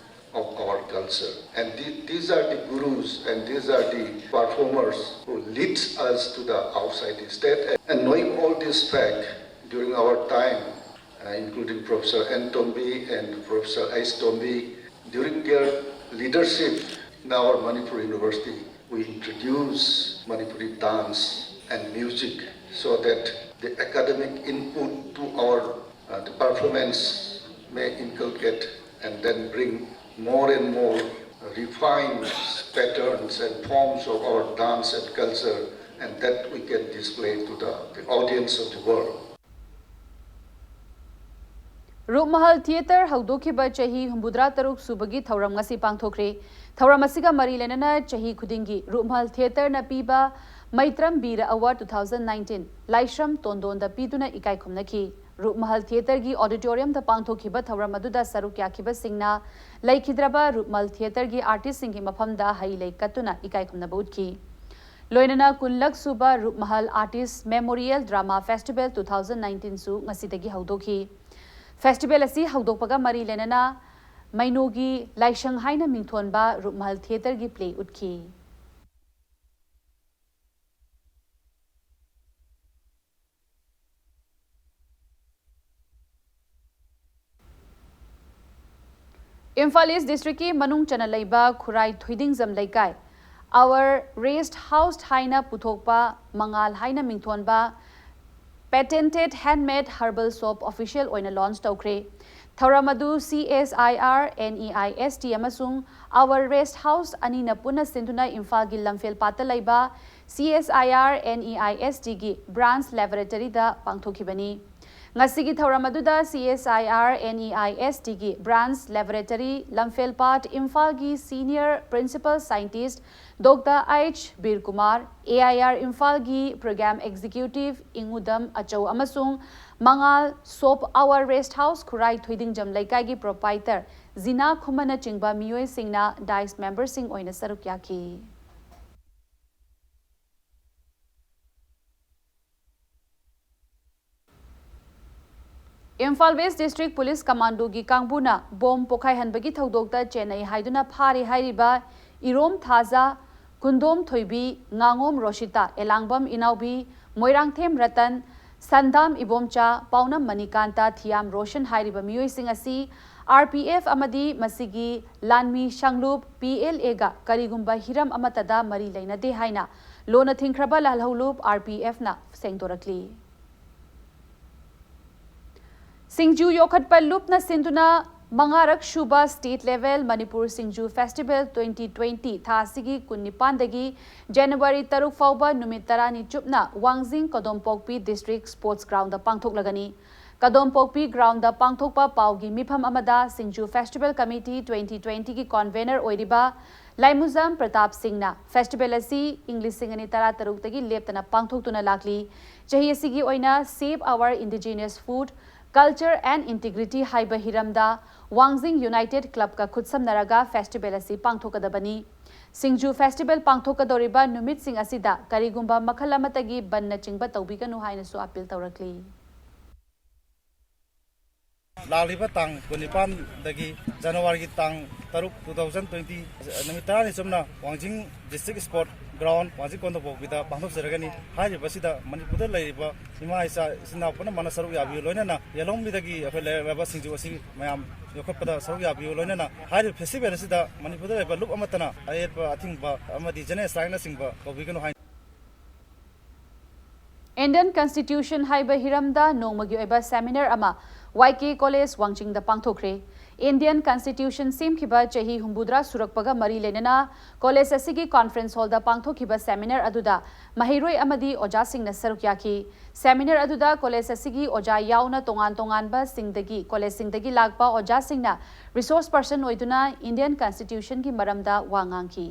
of our culture. And the- these are the gurus and these are the performers who leads us to the outside the state. And knowing all this fact, during our time, uh, including Professor N Tombi and Professor H Tombi, during their leadership in our Manipur University, we introduce Manipuri dance and music so that the academic input to our uh, the performance may inculcate and then bring more and more refined patterns and forms of our dance and culture, and that we can display to the, the audience of the world. Rupmahal theatre ꯍꯧꯗꯣꯛꯈꯤꯕ ꯆꯍꯤ ꯍꯨꯝꯐꯨꯇꯔꯥ ꯇꯔꯨꯛ ꯁꯨꯕꯒꯤ ꯊꯧꯔꯝ ꯉꯁꯤ ꯄꯥꯡꯊꯣꯛꯈ꯭ꯔꯦ꯫ ꯊꯧꯔꯝ ꯑꯁꯤꯒ ꯃꯔꯤ ꯂꯩꯅꯅ ꯆꯍꯤ ꯈꯨꯗꯤꯡꯒꯤ ꯔꯨꯞꯃꯍꯜ ꯊꯤꯌꯦꯇꯔꯅ ꯄꯤꯕ ꯃꯩꯇ꯭ꯔꯝ ꯕꯤꯔ ꯑꯦꯋꯥꯔꯗ two thousand nineteen ꯂꯥꯏꯁ꯭ꯔꯝ ꯇꯣꯟꯗꯣꯟꯗ ꯄꯤꯗꯨꯅ ꯏꯀꯥꯏ ꯈꯨꯝꯅꯈꯤ꯫ ꯔꯨꯞꯃꯍꯜ ꯊꯤꯌꯦꯇꯔꯒꯤ ꯑꯣꯗꯤꯇꯣꯔꯤꯌꯝꯗ ꯄꯥꯡꯊꯣꯛꯈꯤꯕ ꯊꯧꯔꯝ ꯑꯗꯨꯗ ꯁꯔꯨꯛ ꯌꯥꯈꯤꯕꯁꯤꯡꯅ ꯂꯩꯈꯤꯗ꯭ꯔꯕ ꯔꯨꯞꯃꯍꯜ ꯊꯤꯌꯦꯇꯔꯒꯤ ꯑꯥꯔꯇꯤꯁꯁꯤꯡꯒꯤ ꯃꯐꯝꯗ ꯍꯩ ꯂꯩ ꯀꯠꯇꯨꯅ ꯏꯀꯥꯏ ꯈꯨꯝꯅꯕ ꯎꯠꯈꯤ꯫ ꯂꯣꯏꯅꯅ ꯀꯨꯟꯂꯛ ꯁꯨꯕ Rupmahal artists memorial drama festival two thousand nineteen ꯁꯨ ꯉꯁꯤꯗꯒꯤ ꯍꯧꯗꯣꯛꯈꯤ꯫ ꯐꯦꯁꯇꯤꯚꯦꯜ ꯑꯁꯤ ꯍꯧꯗꯣꯛꯄꯒ ꯃꯔꯤ ꯂꯩꯅꯅ ꯃꯩꯅꯣꯒꯤ ꯂꯥꯏꯁꯪ ꯍꯥꯏꯅ ꯃꯤꯡꯊꯣꯟꯕ ꯔꯨꯞꯃꯍꯜ ꯊꯤꯌꯦꯇꯔꯒꯤ ꯄ꯭ꯂꯦ ꯎꯠꯈꯤ꯫ ꯏꯝꯐꯥꯜ ꯏꯁ ꯗꯤꯁꯇ꯭ꯔꯤꯛꯀꯤ ꯃꯅꯨꯡ ꯆꯟꯅ ꯂꯩꯕ ꯈꯨꯔꯥꯏ ꯊꯣꯏꯗꯤꯡꯖꯝ ꯂꯩꯀꯥꯏ Our Rest House ꯍꯥꯏꯅ ꯄꯨꯊꯣꯛꯄ ꯃꯉꯥꯜ ꯍꯥꯏꯅ ꯃꯤꯡꯊꯣꯟꯕ patented handmade herbal soap official ꯑꯣꯏꯅ ꯂꯣꯟꯆ ꯇꯧꯈ꯭ꯔꯦ꯫ ꯊꯧꯔꯝ ꯑꯗꯨ C S I R, N E I S T ꯑꯃꯁꯨꯡ Our Rest House ꯑꯅꯤꯅ ꯄꯨꯟꯅ ꯁꯤꯟꯗꯨꯅ ꯏꯝꯐꯥꯜꯒꯤ ꯂꯝꯐꯦꯜ ꯄꯥꯠꯇ ꯂꯩꯕ C S I R N E I S T ꯒꯤ branch laboratory ꯗ ꯄꯥꯡꯊꯣꯛꯈꯤꯕꯅꯤ꯫ ꯉꯁꯤꯒꯤ ꯊꯧꯔꯝ ꯑꯗꯨꯗ C S I R N E I S Tꯒꯤ branch laboratory ꯂꯝꯐꯦꯜꯄꯥꯠ ꯏꯝꯐꯥꯜꯒꯤ senior principal scientist Doctor H ꯕꯤꯔꯀꯨꯃꯥꯔ, A I R ꯏꯝꯐꯥꯜꯒꯤ program executive ꯏꯪꯎꯗꯝ ꯑꯆꯧ ꯑꯃꯁꯨꯡ ꯃꯉꯥꯜ, Soap Hour Rest House ꯈꯨꯔꯥꯏ ꯊꯣꯏꯗꯤꯡꯖꯝ ꯂꯩꯀꯥꯏꯒꯤ proprietor ꯖꯤꯅꯥ ꯈꯨꯃꯟꯅꯆꯤꯡꯕ ꯃꯤꯑꯣꯏꯁꯤꯡꯅ dais memberꯁꯤꯡ ꯑꯣꯏꯅ ꯁꯔꯨꯛ ꯌꯥꯈꯤ꯫ ꯏꯝꯐꯥꯜ West District Police Commandoꯒꯤ ꯀꯥꯡꯕꯨꯅ bomb ꯄꯣꯈꯥꯏꯍꯟꯕꯒꯤ ꯊꯧꯗꯣꯛꯇ ꯆꯦꯟꯅꯩ ꯍꯥꯏꯗꯨꯅ ꯐꯥꯔꯦ ꯍꯥꯏꯔꯤꯕ ꯏꯔꯣꯝ ꯊꯥꯖ, ꯀꯨꯟꯗꯣꯝ ꯊꯣꯏꯕꯤ, ꯉꯥꯉꯣꯝ ꯔꯣꯁꯤꯇꯥ, ꯑꯦꯂꯥꯡꯕꯝ ꯏꯅꯥꯎꯕꯤ, ꯃꯣꯏꯔꯥꯡꯊꯦꯝ ꯔꯇꯟ, ꯁꯟꯗꯥꯝ ꯏꯕꯣꯝꯆꯥ, ꯄꯥꯎꯅꯝ ꯃꯅꯤꯀꯥꯟꯇ, ꯊꯤꯌꯥꯝ ꯔꯣꯁꯟ ꯍꯥꯏꯔꯤꯕ ꯃꯤꯑꯣꯏꯁꯤꯡ ꯑꯁꯤ R P F ꯑꯃꯗꯤ ꯃꯁꯤꯒꯤ ꯂꯥꯟꯃꯤ ꯁꯪꯂꯨꯞ P L Aꯒ ꯀꯔꯤꯒꯨꯝꯕ ꯍꯤꯔꯝ ꯑꯃꯠꯇꯗ ꯃꯔꯤ ꯂꯩꯅꯗꯦ ꯍꯥꯏꯅ ꯂꯣꯟꯅ ꯊꯤꯡꯈ꯭ꯔꯕ ꯂꯥꯜꯍꯧꯂꯨꯞ R P Fꯅ ꯐꯣꯡꯗꯣꯔꯛꯂꯤ꯫ ꯁꯤꯡꯖꯨ ꯌꯣꯛꯈꯠꯄ ꯂꯨꯞꯅ ꯁꯤꯟꯗꯨꯅ ꯃꯉꯥꯔꯛ ꯁꯨꯕ State Level ꯃꯅꯤꯄꯨꯔ ꯁꯤꯡꯖꯨ Festival twenty twenty ꯊꯥ ꯑꯁꯤꯒꯤ ꯀꯨꯟꯅꯤꯄꯥꯟꯗꯒꯤ ꯖꯅꯋꯥꯔꯤ ꯇꯔꯨꯛ ꯐꯥꯎꯕ ꯅꯨꯃꯤꯠ ꯇꯔꯥꯅꯤ ꯆꯨꯞꯅ ꯋꯥꯡꯖꯤꯡ ꯀꯗꯣꯝꯄꯣꯛꯄꯤ District Sports Groundꯗ ꯄꯥꯡꯊꯣꯛꯂꯒꯅꯤ꯫ ꯀꯗꯣꯝꯄꯣꯛꯄꯤ groundꯗ ꯄꯥꯡꯊꯣꯛꯄ ꯄꯥꯎꯒꯤ ꯃꯤꯐꯝ ꯑꯃꯗ ꯁꯤꯡꯖꯨ Festival Committee twenty twentyꯒꯤ convener ꯑꯣꯏꯔꯤꯕ ꯂꯥꯏꯃꯨꯖꯝ ꯄ꯭ꯔꯇꯥꯞ ꯁꯤꯡꯅ festival ꯑꯁꯤ ꯏꯪ ꯂꯤꯁꯤꯡ ꯑꯅꯤ ꯇꯔꯥꯇꯔꯨꯛꯇꯒꯤ ꯂꯦꯞꯇꯅ ꯄꯥꯡꯊꯣꯛꯇꯨꯅ ꯂꯥꯛꯂꯤ꯫ ꯆꯍꯤ ꯑꯁꯤꯒꯤ ꯑꯣꯏꯅ Save Our Indigenous Food, Culture and Integrity ꯍꯥꯏꯕ ꯍꯤꯔꯝꯗ ꯋꯥꯡꯖꯤꯡ United Clubꯀ ꯈꯨꯠꯁꯝꯅꯔꯒ festival ꯑꯁꯤ ꯄꯥꯡꯊꯣꯛꯀꯗꯕꯅꯤ꯫ ꯁꯤꯡꯖꯨ festival ꯄꯥꯡꯊꯣꯛꯀꯗꯧꯔꯤꯕ ꯅꯨꯃꯤꯠꯁꯤꯡ ꯑꯁꯤꯗ ꯀꯔꯤꯒꯨꯝꯕ ꯃꯈꯜ ꯑꯃꯠꯇꯒꯤ ꯕꯟꯅꯆꯤꯡꯕ ꯇꯧꯕꯤꯒꯅꯨ ꯍꯥꯏꯅꯁꯨ appeal ꯇꯧꯔꯛꯂꯤ꯫ ꯂꯥꯛꯂꯤꯕ ꯇꯥꯡ ꯀꯨꯟꯅꯤꯄꯥꯟꯗꯒꯤ ꯖꯅꯋꯥꯔꯤꯒꯤ ꯇꯥꯡ ꯇꯔꯨꯛ, two thousand twenty, ꯅꯨꯃꯤꯠ ꯇꯔꯥꯅꯤ ꯆꯨꯞꯅ ꯋꯥꯡꯖꯤꯡ District Sport Ground, ꯋꯥꯡꯖꯤꯡ ꯀꯣꯟꯗꯣꯡꯄꯣꯛꯄꯤꯗ ꯄꯥꯡꯊꯣꯛꯆꯔꯒꯅꯤ꯫ ꯍꯥꯏꯔꯤꯕꯁꯤꯗ ꯃꯅꯤꯄꯨꯔꯗ ꯂꯩꯔꯤꯕ ꯏꯃꯥ ꯏꯆꯥ ꯏꯆꯤꯟ ꯏꯅꯥꯎ ꯄꯨꯝꯅꯃꯛꯅ ꯁꯔꯨꯛ ꯌꯥꯕꯤꯌꯨ, ꯂꯣꯏꯅꯅ ꯌꯦꯜꯍꯧꯃꯤꯗꯒꯤ ꯑꯩꯈꯣꯏ ꯂꯩꯔꯛꯂꯕ ꯁꯤꯡꯖꯨ ꯑꯁꯤ ꯃꯌꯥꯝ ꯌꯣꯛꯈꯠꯄꯗ ꯁꯔꯨꯛ ꯌꯥꯕꯤꯌꯨ, ꯂꯣꯏꯅꯅ ꯍꯥꯏꯔꯤꯕ festival ꯑꯁꯤꯗ ꯃꯅꯤꯄꯨꯔꯗ ꯂꯩꯕ ꯂꯨꯞ ꯑꯃꯠꯇꯅ ꯑꯌꯦꯠꯄ ꯑꯊꯤꯡꯕ ꯑꯃꯗꯤ general strikeꯅꯆꯤꯡꯕ ꯇꯧꯕꯤꯒꯅꯨ ꯍꯥꯏ꯫ Indian Constitution ꯍꯥꯏꯕ ꯍꯤꯔꯝꯗ ꯅꯣꯡꯃꯒꯤ ꯑꯣꯏꯕ seminar ꯑꯃ ꯋꯥꯏ ꯀꯦ ꯀꯣꯂꯦꯖ ꯋꯥꯡꯖꯤꯡꯗ ꯄꯥꯡꯊꯣꯛꯈ꯭ꯔꯦ꯫ ꯏꯟꯗꯤꯌꯟ ꯀꯟꯁꯇꯤꯇ꯭ꯌꯨꯁꯟ ꯁꯦꯝꯈꯤꯕ ꯆꯍꯤ ꯍꯨꯝꯐꯨꯇꯔꯥ ꯁꯨꯔꯛꯄꯒ ꯃꯔꯤ ꯂꯩꯅꯅ ꯀꯣꯂꯦꯖ ꯑꯁꯤꯒꯤ ꯀꯣꯟꯐꯔꯦꯟꯁ ꯍꯣꯜꯗ ꯄꯥꯡꯊꯣꯛꯈꯤꯕ ꯁꯦꯃꯤꯅꯥꯔ ꯑꯗꯨꯗ ꯃꯍꯩꯔꯣꯏ ꯑꯃꯗꯤ ꯑꯣꯖꯥꯁꯤꯡꯅ ꯁꯔꯨꯛ ꯌꯥꯈꯤ꯫ ꯁꯦꯃꯤꯅꯥꯔ ꯑꯗꯨꯗ ꯀꯣꯂꯦꯖ ꯑꯁꯤꯒꯤ ꯑꯣꯖꯥ ꯌꯥꯎꯅ ꯇꯣꯉꯥꯟ ꯇꯣꯉꯥꯟꯕꯁꯤꯡꯗꯒꯤ, ꯀꯣꯂꯦꯖꯁꯤꯡꯗꯒꯤ ꯂꯥꯛꯄ ꯑꯣꯖꯥꯁꯤꯡꯅ ꯔꯤꯁꯣꯔꯁ ꯄꯔꯁꯟ ꯑꯣꯏꯗꯨꯅ ꯏꯟꯗꯤꯌꯟ ꯀꯟꯁꯇꯤꯇ꯭ꯌꯨꯁꯟꯒꯤ ꯃꯔꯝꯗ ꯋꯥ ꯉꯥꯡꯈꯤ꯫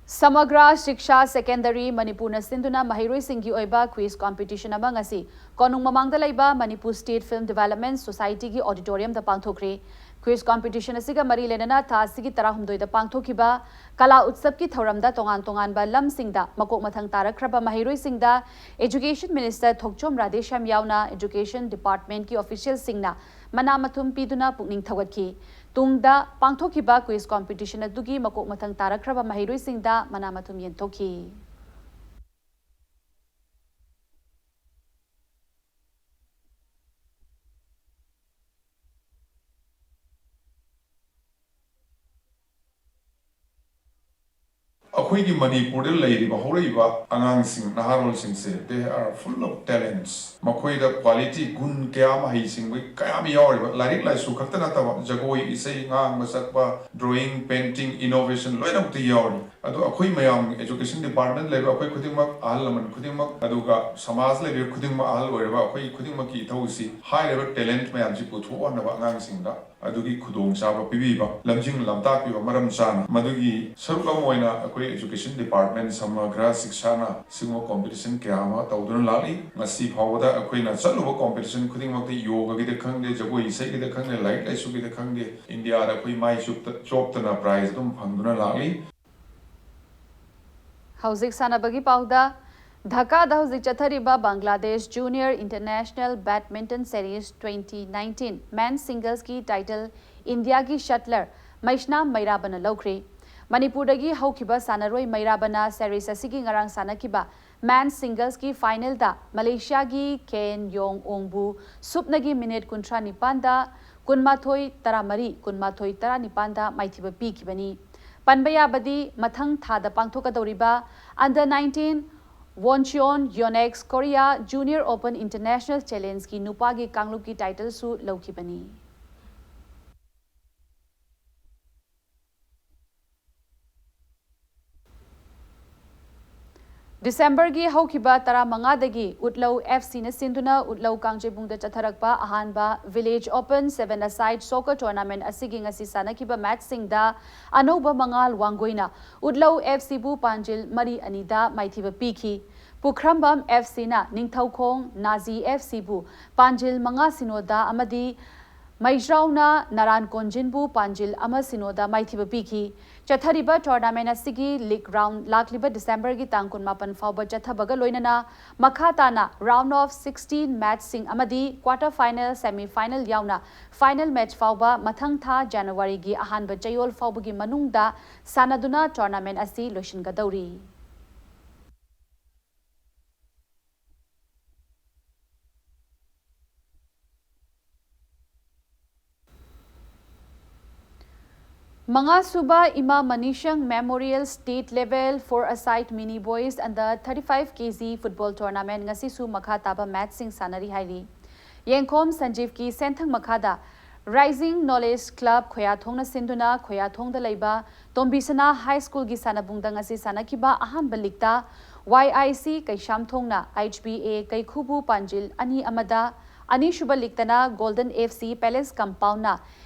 ꯁꯃꯒ꯭ꯔꯥ ꯁꯤꯛꯁꯥ ꯁꯦꯀꯦꯟꯗꯔꯤ ꯃꯅꯤꯄꯨꯔꯅ ꯁꯤꯟꯗꯨꯅ ꯃꯍꯩꯔꯣꯏꯁꯤꯡꯒꯤ ꯑꯣꯏꯕ ꯀ꯭ꯋꯤꯖ ꯀꯣꯝꯄꯤꯇꯤꯁꯟ ꯑꯃ ꯉꯁꯤ ꯀꯣꯅꯨꯡ ꯃꯃꯥꯡꯗ ꯂꯩꯕ ꯃꯅꯤꯄꯨꯔ ꯁ꯭ꯇꯦꯠ ꯐꯤꯜꯝ ꯗꯤꯚꯦꯂꯞꯃꯦꯟꯠ ꯁꯣꯁꯥꯏꯇꯤꯒꯤ ꯑꯣꯗꯤꯇꯣꯔꯤꯌꯝꯗ ꯄꯥꯡꯊꯣꯛꯈ꯭ꯔꯦ꯫ ꯀ꯭ꯋꯤꯖ ꯀꯣꯝꯄꯤꯇꯤꯁꯟ ꯑꯁꯤꯒ ꯃꯔꯤ ꯂꯩꯅꯅ ꯊꯥ ꯑꯁꯤꯒꯤ ꯇꯔꯥꯍꯨꯝꯗꯣꯏꯗ ꯄꯥꯡꯊꯣꯛꯈꯤꯕ ꯀꯂꯥ ꯎꯠꯁꯕꯀꯤ ꯊꯧꯔꯝꯗ ꯇꯣꯉꯥꯟ ꯇꯣꯉꯥꯟꯕ ꯂꯝꯁꯤꯡꯗ ꯃꯀꯣꯛ ꯃꯊꯪ ꯇꯥꯔꯛꯈ꯭ꯔꯕ ꯃꯍꯩꯔꯣꯏꯁꯤꯡꯗ ꯏꯖꯨꯀꯦꯁꯟ ꯃꯤꯅꯤꯁꯇꯔ ꯊꯣꯛꯆꯣꯝ ꯔꯥꯙꯦꯁ꯭ꯌꯥꯝ ꯌꯥꯎꯅ ꯏꯖꯨꯀꯦꯁꯟ ꯗꯤꯄꯥꯔꯠꯃꯦꯟꯠꯀꯤ ꯑꯣꯐꯤꯁꯤꯌꯦꯜꯁꯤꯡꯅ ꯃꯅꯥ ꯃꯊꯨꯝ ꯄꯤꯗꯨꯅ ꯄꯨꯛꯅꯤꯡ ꯊꯧꯒꯠꯈꯤ꯫ ꯇꯨꯡꯗ ꯄꯥꯡꯊꯣꯛꯈꯤꯕ ꯀ꯭ꯋꯤꯖ ꯀꯣꯝꯄꯤꯇꯤꯁꯟ ꯑꯗꯨꯒꯤ ꯃꯀꯣꯛ ꯃꯊꯪ ꯇꯥꯔꯛꯈ꯭ꯔꯕ ꯃꯍꯩꯔꯣꯏꯁꯤꯡꯗ ꯃꯅꯥ ꯃꯊꯨꯝ ꯌꯦꯟꯊꯣꯛꯈꯤ꯫ ꯑꯩꯈꯣꯏꯒꯤ ꯃꯅꯤꯄꯨꯔꯗ ꯂꯩꯔꯤꯕ ꯍꯧꯔꯛꯏꯕ ꯑꯉꯥꯡꯁꯤꯡ, ꯅꯍꯥꯔꯣꯜꯁꯤꯡꯁꯦ, they are full of talents. ꯃꯈꯣꯏꯗ ꯀ꯭ꯋꯥꯂꯤꯇꯤ, ꯒꯨꯟ ꯀꯌꯥ ꯑꯃ, ꯍꯩꯁꯤꯡꯕ ꯀꯌꯥ ꯑꯃ ꯌꯥꯎꯔꯤꯕ, ꯂꯥꯏꯔꯤꯛ ꯂꯥꯏꯁꯨ ꯈꯛꯇ ꯅꯠꯇꯕ, ꯖꯒꯣꯏ, ꯏꯁꯩ, ꯉꯥꯡꯕ ꯁꯛꯄ, ꯗ꯭ꯔꯣꯌꯤꯡ, ꯄꯦꯟꯇꯤꯡ, ꯏꯅꯣꯚꯦꯁꯟ ꯂꯣꯏꯅꯃꯛꯇ ꯌꯥꯎꯔꯤ꯫ ꯑꯗꯣ ꯑꯩꯈꯣꯏ ꯃꯌꯥꯝ, ꯑꯦꯖꯨꯀꯦꯁꯟ ꯗꯤꯄꯥꯔꯠꯃꯦꯟ ꯂꯩꯕ ꯑꯩꯈꯣꯏ ꯈꯨꯗꯤꯡꯃꯛ, ꯑꯍꯜ ꯂꯃꯟ ꯈꯨꯗꯤꯡꯃꯛ, ꯑꯗꯨꯒ ꯁꯃꯥꯖ ꯂꯩꯕ ꯈꯨꯗꯤꯡꯃꯛ, ꯑꯍꯜ ꯑꯣꯏꯔꯕ ꯑꯩꯈꯣꯏ ꯈꯨꯗꯤꯡꯃꯛꯀꯤ ꯏꯊꯧꯁꯤ ꯍꯥꯏꯔꯤꯕ ꯇꯦꯂꯦꯟꯠ ꯃꯌꯥꯝꯁꯤ ꯄꯨꯊꯣꯛꯍꯟꯅꯕ, ꯑꯉꯥꯡꯁꯤꯡꯗ ꯑꯗꯨꯒꯤ ꯈꯨꯗꯣꯡꯆꯥꯕ ꯄꯤꯕꯤꯕ, ꯂꯝꯖꯤꯡ ꯂꯝꯇꯥꯛꯄꯤꯕ ꯃꯔꯝ ꯆꯥꯅ, ꯃꯗꯨꯒꯤ ꯁꯔꯨꯛ ꯑꯃ ꯑꯣꯏꯅ ꯑꯩꯈꯣꯏ ꯑꯦꯖꯨꯀꯦꯁꯟ ꯗꯤꯄꯥꯔꯠꯃꯦꯟ ꯁꯃꯒ꯭ꯔꯥ ꯁꯤꯛꯁꯥꯅ ꯁꯤꯒꯨꯝꯕ ꯀꯣꯝꯄꯤꯇꯤꯁꯟ ꯀꯌꯥ ꯑꯃ ꯇꯧꯗꯨꯅ ꯂꯥꯛꯂꯤ꯫ ꯉꯁꯤ ꯐꯥꯎꯕꯗ ꯑꯩꯈꯣꯏꯅ ꯆꯠꯂꯨꯕ ꯀꯣꯝꯄꯤꯇꯤꯁꯟ ꯈꯨꯗꯤꯡꯃꯛꯇ, ꯌꯣꯒꯒꯤꯗ ꯈꯪꯗꯦ, ꯖꯒꯣꯏ ꯏꯁꯩꯒꯤꯗ ꯈꯪꯗꯦ, ꯂꯥꯏꯔꯤꯛ ꯂꯥꯏꯁꯨꯒꯤꯗ ꯈꯪꯗꯦ, ꯏꯟꯗꯤꯌꯥꯗ ꯑꯩꯈꯣꯏ ꯃꯥꯏ ꯆꯨꯞꯇ-, ꯆꯣꯞꯇꯅ ꯄ꯭ꯔꯥꯏꯖ ꯑꯗꯨꯝ ꯐꯪꯗꯨꯅ ꯂꯥꯛꯂꯤ꯫ ꯍꯧꯖꯤꯛ ꯁꯥꯟꯅꯕꯒꯤ ꯄꯥꯎꯗ, ꯙꯥꯀꯥꯗ ꯍꯧꯖꯤꯛ ꯆꯠꯊꯔꯤꯕ Bangladesh junior international badminton series twenty nineteen men ꯁꯤꯡꯒꯜꯁꯀꯤ ꯇꯥꯏꯇꯜ ꯏꯟꯗꯤꯌꯥꯒꯤ ꯁꯠꯂꯔ ꯃꯩꯁꯅꯥꯝ ꯃꯩꯔꯥꯕꯅ ꯂꯧꯈ꯭ꯔꯦ꯫ ꯃꯅꯤꯄꯨꯔꯗꯒꯤ ꯍꯧꯈꯤꯕ ꯁꯥꯟꯅꯔꯣꯏ ꯃꯩꯔꯥꯕꯅ ꯁꯦꯔꯤꯁ ꯑꯁꯤꯒꯤ ꯉꯔꯥꯡ ꯁꯥꯟꯅꯈꯤꯕ ꯃꯦꯟ ꯁꯤꯡꯒꯜꯁꯀꯤ ꯐꯥꯏꯅꯦꯜꯗ ꯃꯂꯦꯁꯤꯌꯥꯒꯤ ꯀꯦꯟ ꯌꯣꯡ ꯑꯣꯡꯕꯨ ꯁꯨꯞꯅꯒꯤ ꯃꯤꯅꯤꯠ ꯀꯨꯟꯊ꯭ꯔꯥ ꯅꯤꯄꯥꯟꯗ ꯀꯨꯟꯃꯥꯊꯣꯏ ꯇꯔꯥꯃꯔꯤ, ꯀꯨꯟꯃꯥꯊꯣꯏ ꯇꯔꯥꯅꯤꯄꯥꯟꯗ ꯃꯥꯏꯊꯤꯕ ꯄꯤꯈꯤꯕꯅꯤ꯫ ꯄꯟꯕ ꯌꯥꯕꯗꯤ ꯃꯊꯪ ꯊꯥꯗ ꯄꯥꯡꯊꯣꯛꯀꯗꯧꯔꯤꯕ Under nineteen Woncheon Yonex Korea Junior Open International Challengeꯀꯤ ꯅꯨꯄꯥꯒꯤ ꯀꯥꯡꯂꯨꯞꯀꯤ titleꯁꯨ ꯂꯧꯈꯤꯕꯅꯤ꯫ ꯗꯤꯁꯦꯝꯕꯔꯒꯤ ꯍꯧꯈꯤꯕ ꯇꯔꯥꯃꯉꯥꯗꯒꯤ ꯎꯠꯂꯧ F Cꯅ ꯁꯤꯟꯗꯨꯅ ꯎꯠꯂꯧ ꯀꯥꯡꯖꯩꯕꯨꯡꯗ ꯆꯠꯊꯔꯛꯄ ꯑꯍꯥꯟꯕ Village Open seven-a-side soccer tournament ꯑꯁꯤꯒꯤ ꯉꯁꯤ ꯁꯥꯟꯅꯈꯤꯕ matchꯁꯤꯡꯗ ꯑꯅꯧꯕ ꯃꯉꯥꯜ ꯋꯥꯡꯒꯣꯏꯅ ꯎꯠꯂꯧ F Cꯕꯨ ꯄꯥꯟꯖꯤꯜ ꯃꯔꯤ ꯑꯅꯤꯗ ꯃꯥꯏꯊꯤꯕ ꯄꯤꯈꯤ꯫ ꯄꯨꯈ꯭ꯔꯝꯕꯝ F Cꯅ ꯅꯤꯡꯊꯧꯈꯣꯡ ꯅꯥꯖꯤ F Cꯕꯨ ꯄꯥꯟꯖꯤꯜ ꯃꯉꯥ ꯁꯤꯅꯣꯗ ꯑꯃꯗꯤ ꯃꯩꯖ꯭ꯔꯥꯎꯅ ꯅꯔꯥꯟ ꯀꯣꯟꯖꯤꯟꯕꯨ ꯄꯥꯟꯖꯤꯜ ꯑꯃ ꯁꯤꯅꯣꯗ ꯃꯥꯏꯊꯤꯕ ꯄꯤꯈꯤ꯫ ꯆꯠꯊꯔꯤꯕ tournament ꯑꯁꯤꯒꯤ league round ꯂꯥꯛꯂꯤꯕ ꯗꯤꯁꯦꯝꯕꯔꯒꯤ ꯇꯥꯡ ꯀꯨꯟꯃꯥꯄꯟ ꯐꯥꯎꯕ ꯆꯠꯊꯕꯒ ꯂꯣꯏꯅꯅ ꯃꯈꯥ ꯇꯥꯅ round of sixteen matchꯁꯤꯡ ꯑꯃꯗꯤ quarter final, semi final ꯌꯥꯎꯅ final match ꯐꯥꯎꯕ ꯃꯊꯪ ꯊꯥ ꯖꯅꯋꯥꯔꯤꯒꯤ ꯑꯍꯥꯟꯕ ꯆꯌꯣꯜ ꯐꯥꯎꯕꯒꯤ ꯃꯅꯨꯡꯗ ꯁꯥꯟꯅꯗꯨꯅ tournament ꯑꯁꯤ ꯂꯣꯏꯁꯤꯟꯒꯗꯧꯔꯤ꯫ ꯃꯉꯥꯁꯨꯕ ꯏꯃꯥ ꯃꯅꯤꯁꯪ Memorial State Level Four-a-side Mini Boys Under thirty-five K G Football Tournament ꯉꯁꯤꯁꯨ ꯃꯈꯥ ꯇꯥꯕ matchꯁꯤꯡ ꯁꯥꯟꯅꯔꯤ ꯍꯥꯏꯔꯤ꯫ ꯌꯦꯡꯈꯣꯝ ꯁꯟꯖꯤꯕꯀꯤ ꯁꯦꯟꯊꯪ ꯃꯈꯥꯗ Rising Knowledge Club ꯈꯣꯌꯥꯊꯣꯡꯅ ꯁꯤꯟꯗꯨꯅ ꯈꯣꯌꯥꯊꯣꯡꯗ ꯂꯩꯕ ꯇꯣꯝꯕꯤꯁꯅꯥ High Schoolꯒꯤ ꯁꯥꯟꯅꯕꯨꯡꯗ ꯉꯁꯤ ꯁꯥꯟꯅꯈꯤꯕ ꯑꯍꯥꯟꯕ leagueꯇ Y I C ꯀꯩꯁꯥꯝꯊꯣꯡꯅ H B A ꯀꯩꯈꯨꯕꯨ ꯄꯥꯟꯖꯤꯜ ꯑꯅꯤ ꯑꯃꯗ, ꯑꯅꯤꯁꯨꯕ leagueꯇꯅ Golden F C Palace Compoundꯅ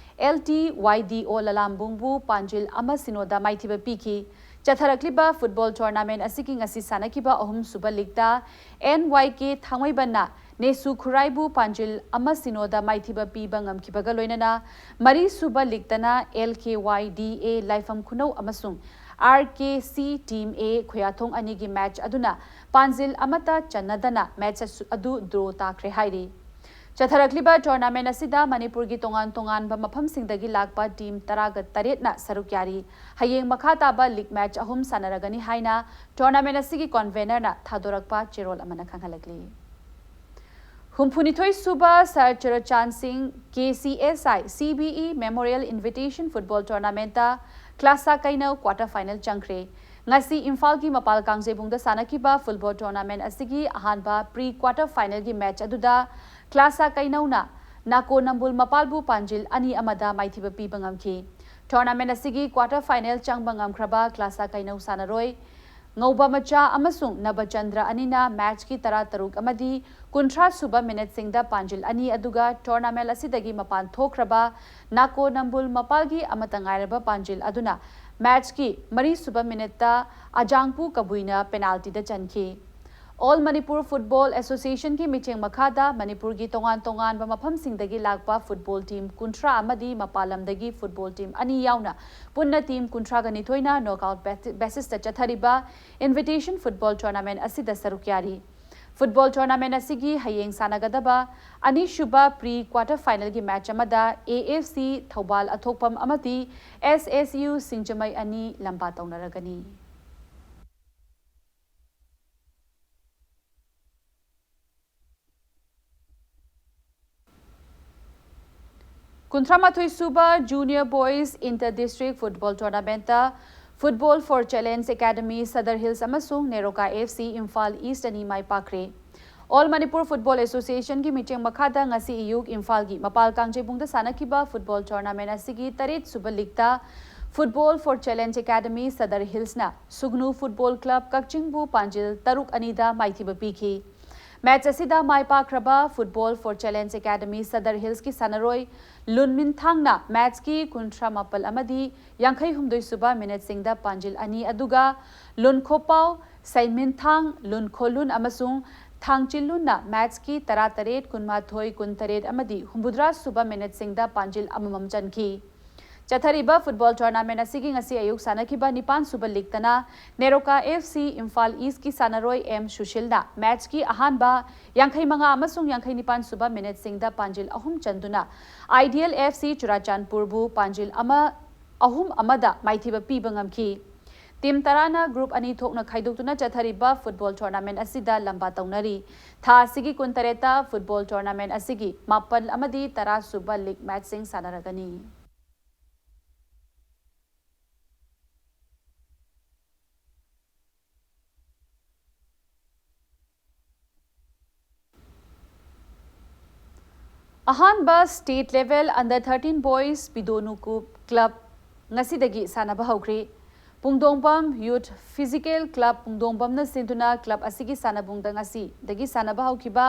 L T Y D O ꯂꯂꯥꯝꯕꯨꯡꯕꯨ ꯄꯥꯟꯖꯤꯜ ꯑꯃ ꯁꯤꯅꯣꯗ ꯃꯥꯏꯊꯤꯕ ꯄꯤꯈꯤ꯫ ꯆꯠꯊꯔꯛꯂꯤꯕ football tournament ꯑꯁꯤꯒꯤ ꯉꯁꯤ ꯁꯥꯟꯅꯈꯤꯕ ꯑꯍꯨꯝꯁꯨꯕ leagueꯇ N Y K ꯊꯥꯡꯃꯩꯕꯟꯅ ꯅꯦꯁꯨ ꯈꯨꯔꯥꯏꯕꯨ ꯄꯥꯟꯖꯤꯜ ꯑꯃ ꯁꯤꯅꯣꯗ ꯃꯥꯏꯊꯤꯕ ꯄꯤꯕ ꯉꯝꯈꯤꯕꯒ ꯂꯣꯏꯅꯅ ꯃꯔꯤꯁꯨꯕ leagueꯇꯅ L K Y D A ꯂꯥꯏꯐꯝ ꯈꯨꯅꯧ ꯑꯃꯁꯨꯡ R K C Team A ꯈꯣꯌꯥꯊꯣꯡ ꯑꯅꯤꯒꯤ match ꯑꯗꯨꯅ ꯄꯥꯟꯖꯤꯜ ꯑꯃꯠꯇ ꯆꯟꯅꯗꯅ match ꯑꯁꯨ-, ꯑꯗꯨ draw ꯇꯥꯈ꯭ꯔꯦ ꯍꯥꯏꯔꯤ꯫ ꯆꯠꯊꯔꯛꯂꯤꯕ tournament ꯑꯁꯤꯗ ꯃꯅꯤꯄꯨꯔꯒꯤ ꯇꯣꯉꯥꯟ ꯇꯣꯉꯥꯟꯕ ꯃꯐꯝꯁꯤꯡꯗꯒꯤ ꯂꯥꯛꯄ team ꯇꯔꯥꯒ ꯇꯔꯦꯠꯅ ꯁꯔꯨꯛ ꯌꯥꯔꯤ꯫ ꯍꯌꯦꯡ ꯃꯈꯥ ꯇꯥꯕ league match ꯑꯍꯨꯝ ꯁꯥꯟꯅꯔꯒꯅꯤ ꯍꯥꯏꯅ tournament ꯑꯁꯤꯒꯤ convenerꯅ ꯊꯥꯗꯣꯔꯛꯄ ꯆꯦꯔꯣꯜ ꯑꯃꯅ ꯈꯪꯍꯜꯂꯛꯂꯤ꯫ ꯍꯨꯝꯐꯨꯅꯤꯊꯣꯏ ꯁꯨꯕ Sir ꯆꯨꯔꯆꯥꯟ ꯁꯤꯡ K C S I C B E Memorial Invitation Football Tournamentꯇ ꯀ꯭ꯂꯥꯁꯥ ꯀꯩꯅꯧ quarter final ꯆꯪꯈ꯭ꯔꯦ꯫ ꯉꯁꯤ ꯏꯝꯐꯥꯜꯒꯤ ꯃꯄꯥꯜ ꯀꯥꯡꯖꯩꯕꯨꯡꯗ ꯁꯥꯟꯅꯈꯤꯕ football tournament ꯑꯁꯤꯒꯤ ꯑꯍꯥꯟꯕ pre quarter finalꯒꯤ match ꯑꯗꯨꯗ ꯀ꯭ꯂꯥꯁꯥ ꯀꯩꯅꯧꯅ ꯅꯥꯀꯣ ꯅꯝꯕꯨꯜ ꯃꯄꯥꯜꯕꯨ ꯄꯥꯟꯖꯤꯜ ꯑꯅꯤ ꯑꯃꯗ ꯃꯥꯏꯊꯤꯕ ꯄꯤꯕ ꯉꯝꯈꯤ꯫ Tournament ꯑꯁꯤꯒꯤ quarter final ꯆꯪꯕ ꯉꯝꯈ꯭ꯔꯕ ꯀ꯭ꯂꯥꯁꯥ ꯀꯩꯅꯧ ꯁꯥꯟꯅꯔꯣꯏ ꯉꯧꯕ ꯃꯆꯥ ꯑꯃꯁꯨꯡ ꯅꯕꯆꯟꯗ꯭ꯔ ꯑꯅꯤꯅ matchꯀꯤ ꯇꯔꯥꯇꯔꯨꯛ ꯑꯃꯗꯤ ꯀꯨꯟꯊ꯭ꯔꯥ ꯁꯨꯕ minuteꯁꯤꯡꯗ ꯄꯥꯟꯖꯤꯜ ꯑꯅꯤ ꯑꯗꯨꯒ tournament ꯑꯁꯤꯗꯒꯤ ꯃꯄꯥꯟ ꯊꯣꯛꯈ꯭ꯔꯕ ꯅꯥꯀꯣ ꯅꯝꯕꯨꯜ ꯃꯄꯥꯜꯒꯤ ꯑꯃꯠꯇ ꯉꯥꯏꯔꯕ ꯄꯥꯟꯖꯤꯜ ꯑꯗꯨꯅ matchꯀꯤ ꯃꯔꯤ ꯁꯨꯕ minuteꯇ ꯑꯖꯥꯡꯄꯨ ꯀꯕꯨꯏꯅ penaltyꯗ ꯆꯟꯈꯤ꯫ All Manipur Football Associationꯒꯤ ꯃꯤꯠꯌꯦꯡ ꯃꯈꯥꯗ ꯃꯅꯤꯄꯨꯔꯒꯤ ꯇꯣꯉꯥꯟ ꯇꯣꯉꯥꯟꯕ ꯃꯐꯝꯁꯤꯡꯗꯒꯤ ꯂꯥꯛꯄ football team ꯀꯨꯟꯊ꯭ꯔꯥ ꯑꯃꯗꯤ ꯃꯄꯥꯟ ꯂꯝꯗꯒꯤ football team ꯑꯅꯤ ꯌꯥꯎꯅ ꯄꯨꯟꯅ team ꯀꯨꯟꯊ꯭ꯔꯥꯒ ꯅꯤꯊꯣꯏꯅ knockout basisꯇ ꯆꯠꯊꯔꯤꯕ invitation football tournament ꯑꯁꯤꯗ ꯁꯔꯨꯛ ꯌꯥꯔꯤ꯫ Football tournament ꯑꯁꯤꯒꯤ ꯍꯌꯦꯡ ꯁꯥꯟꯅꯒꯗꯕ ꯑꯅꯤꯁꯨꯕ pre quarter finalꯒꯤ match ꯑꯃꯗ AFC ꯊꯧꯕꯥꯜ ꯑꯊꯣꯛꯄꯝ ꯑꯃꯗꯤ SSU ꯁꯤꯡꯖꯃꯩ ꯑꯅꯤ ꯂꯝꯕꯥ ꯇꯧꯅꯔꯒꯅꯤ꯫ ꯀꯨꯟꯊ꯭ꯔꯥꯃꯥꯊꯣꯏ ꯁꯨꯕ Junior Boys Inter District Football Tournamentꯇ Football for Challenge Academy Sadar Hills ꯑꯃꯁꯨꯡ ꯅꯦꯔꯣꯀꯥ FC ꯏꯝꯐꯥꯜ East ꯑꯅꯤ ꯃꯥꯏ ꯄꯥꯛꯈ꯭ꯔꯦ꯫ All Manipur Football Associationꯒꯤ ꯃꯤꯠꯌꯦꯡ ꯃꯈꯥꯗ ꯉꯁꯤ ꯑꯌꯨꯛ ꯏꯝꯐꯥꯜꯒꯤ ꯃꯄꯥꯜ ꯀꯥꯡꯖꯩꯕꯨꯡꯗ ꯁꯥꯟꯅꯈꯤꯕ football tournament ꯑꯁꯤꯒꯤ ꯇꯔꯦꯠ ꯁꯨꯕ leagueꯇ Football for Challenge Academy Sadar Hillsꯅ ꯁꯨꯒꯅꯨ Football Club ꯀꯛꯆꯤꯡꯕꯨ ꯄꯥꯟꯖꯤꯜ ꯇꯔꯨꯛ ꯑꯅꯤꯗ ꯃꯥꯏꯊꯤꯕ ꯄꯤꯈꯤ꯫ Match ꯑꯁꯤꯗ ꯃꯥꯏ ꯄꯥꯛꯈ꯭ꯔꯕ Football for Challenge Academy Sadar Hillsꯀꯤ ꯁꯥꯟꯅꯔꯣꯏ ꯂꯨꯟ ꯃꯤꯟꯊꯥꯡꯅ matchꯀꯤ ꯀꯨꯟꯊ꯭ꯔꯥ ꯃꯥꯄꯜ ꯑꯃꯗꯤ ꯌꯥꯡꯈꯩ ꯍꯨꯝꯗꯣꯏ ꯁꯨꯕ minuteꯁꯤꯡꯗ ꯄꯥꯟꯖꯤꯜ ꯑꯅꯤ ꯑꯗꯨꯒ ꯂꯨꯟ ꯈꯣꯄꯥꯎ, ꯁꯩꯃꯤꯟꯊꯥꯡ, ꯂꯨꯟ ꯈꯣꯂꯨꯟ ꯑꯃꯁꯨꯡ ꯊꯥꯡꯆꯤꯜꯂꯨꯟꯅ matchꯀꯤ ꯇꯔꯥꯇꯔꯦꯠ, ꯀꯨꯟꯃꯥꯊꯣꯏ, ꯀꯨꯟꯇꯔꯦꯠ ꯑꯃꯗꯤ ꯍꯨꯝꯐꯨꯇꯔꯥ ꯁꯨꯕ minuteꯁꯤꯡꯗ ꯄꯥꯟꯖꯤꯜ ꯑꯃꯃꯝ ꯆꯟꯈꯤ꯫ ꯆꯠꯊꯔꯤꯕ football tournament ꯑꯁꯤꯒꯤ ꯉꯁꯤ ꯑꯌꯨꯛ ꯁꯥꯟꯅꯈꯤꯕ ꯅꯤꯄꯥꯟ ꯁꯨꯕ leagueꯇꯅ ꯅꯦꯔꯣꯀꯥ FC ꯏꯝꯐꯥꯜ Eastꯀꯤ ꯁꯥꯟꯅꯔꯣꯏ ꯑꯦꯝ ꯁꯨꯁꯤꯜꯅ matchꯀꯤ ꯑꯍꯥꯟꯕ ꯌꯥꯡꯈꯩ ꯃꯉꯥ ꯑꯃꯁꯨꯡ ꯌꯥꯡꯈꯩ ꯅꯤꯄꯥꯟ ꯁꯨꯕ minuteꯁꯤꯡꯗ ꯄꯥꯟꯖꯤꯜ ꯑꯍꯨꯝ ꯆꯟꯗꯨꯅ Ideal FC ꯆꯨꯔꯥꯆꯥꯟꯄꯨꯔꯕꯨ ꯄꯥꯟꯖꯤꯜ ꯑꯃ, ꯑꯍꯨꯝ ꯑꯃꯗ ꯃꯥꯏꯊꯤꯕ ꯄꯤꯕ ꯉꯝꯈꯤ꯫ Team ꯇꯔꯥꯅ group ꯑꯅꯤ ꯊꯣꯛꯅ ꯈꯥꯏꯗꯣꯛꯇꯨꯅ ꯆꯠꯊꯔꯤꯕ football tournament ꯑꯁꯤꯗ ꯂꯝꯕꯥ ꯇꯧꯅꯔꯤ꯫ ꯊꯥ ꯑꯁꯤꯒꯤ ꯀꯨꯟꯇꯔꯦꯠꯇ football tournament ꯑꯁꯤꯒꯤ ꯃꯥꯄꯜ ꯑꯃꯗꯤ ꯇꯔꯥ ꯁꯨꯕ league matchꯁꯤꯡ ꯁꯥꯟꯅꯔꯒꯅꯤ꯫ ꯑꯍꯥꯟꯕ state level under thirteen boys ꯄꯤꯗꯣꯅꯨꯀꯨꯞ club ꯉꯁꯤꯗꯒꯤ ꯁꯥꯟꯅꯕ ꯍꯧꯈ꯭ꯔꯦ꯫ ꯄꯨꯡꯗꯣꯡꯕꯝ Youth Physical Club ꯄꯨꯡꯗꯣꯡꯕꯝꯅ ꯁꯤꯟꯗꯨꯅ club ꯑꯁꯤꯒꯤ ꯁꯥꯟꯅꯕꯨꯡꯗ ꯉꯁꯤꯗꯒꯤ ꯁꯥꯟꯅꯕ ꯍꯧꯈꯤꯕ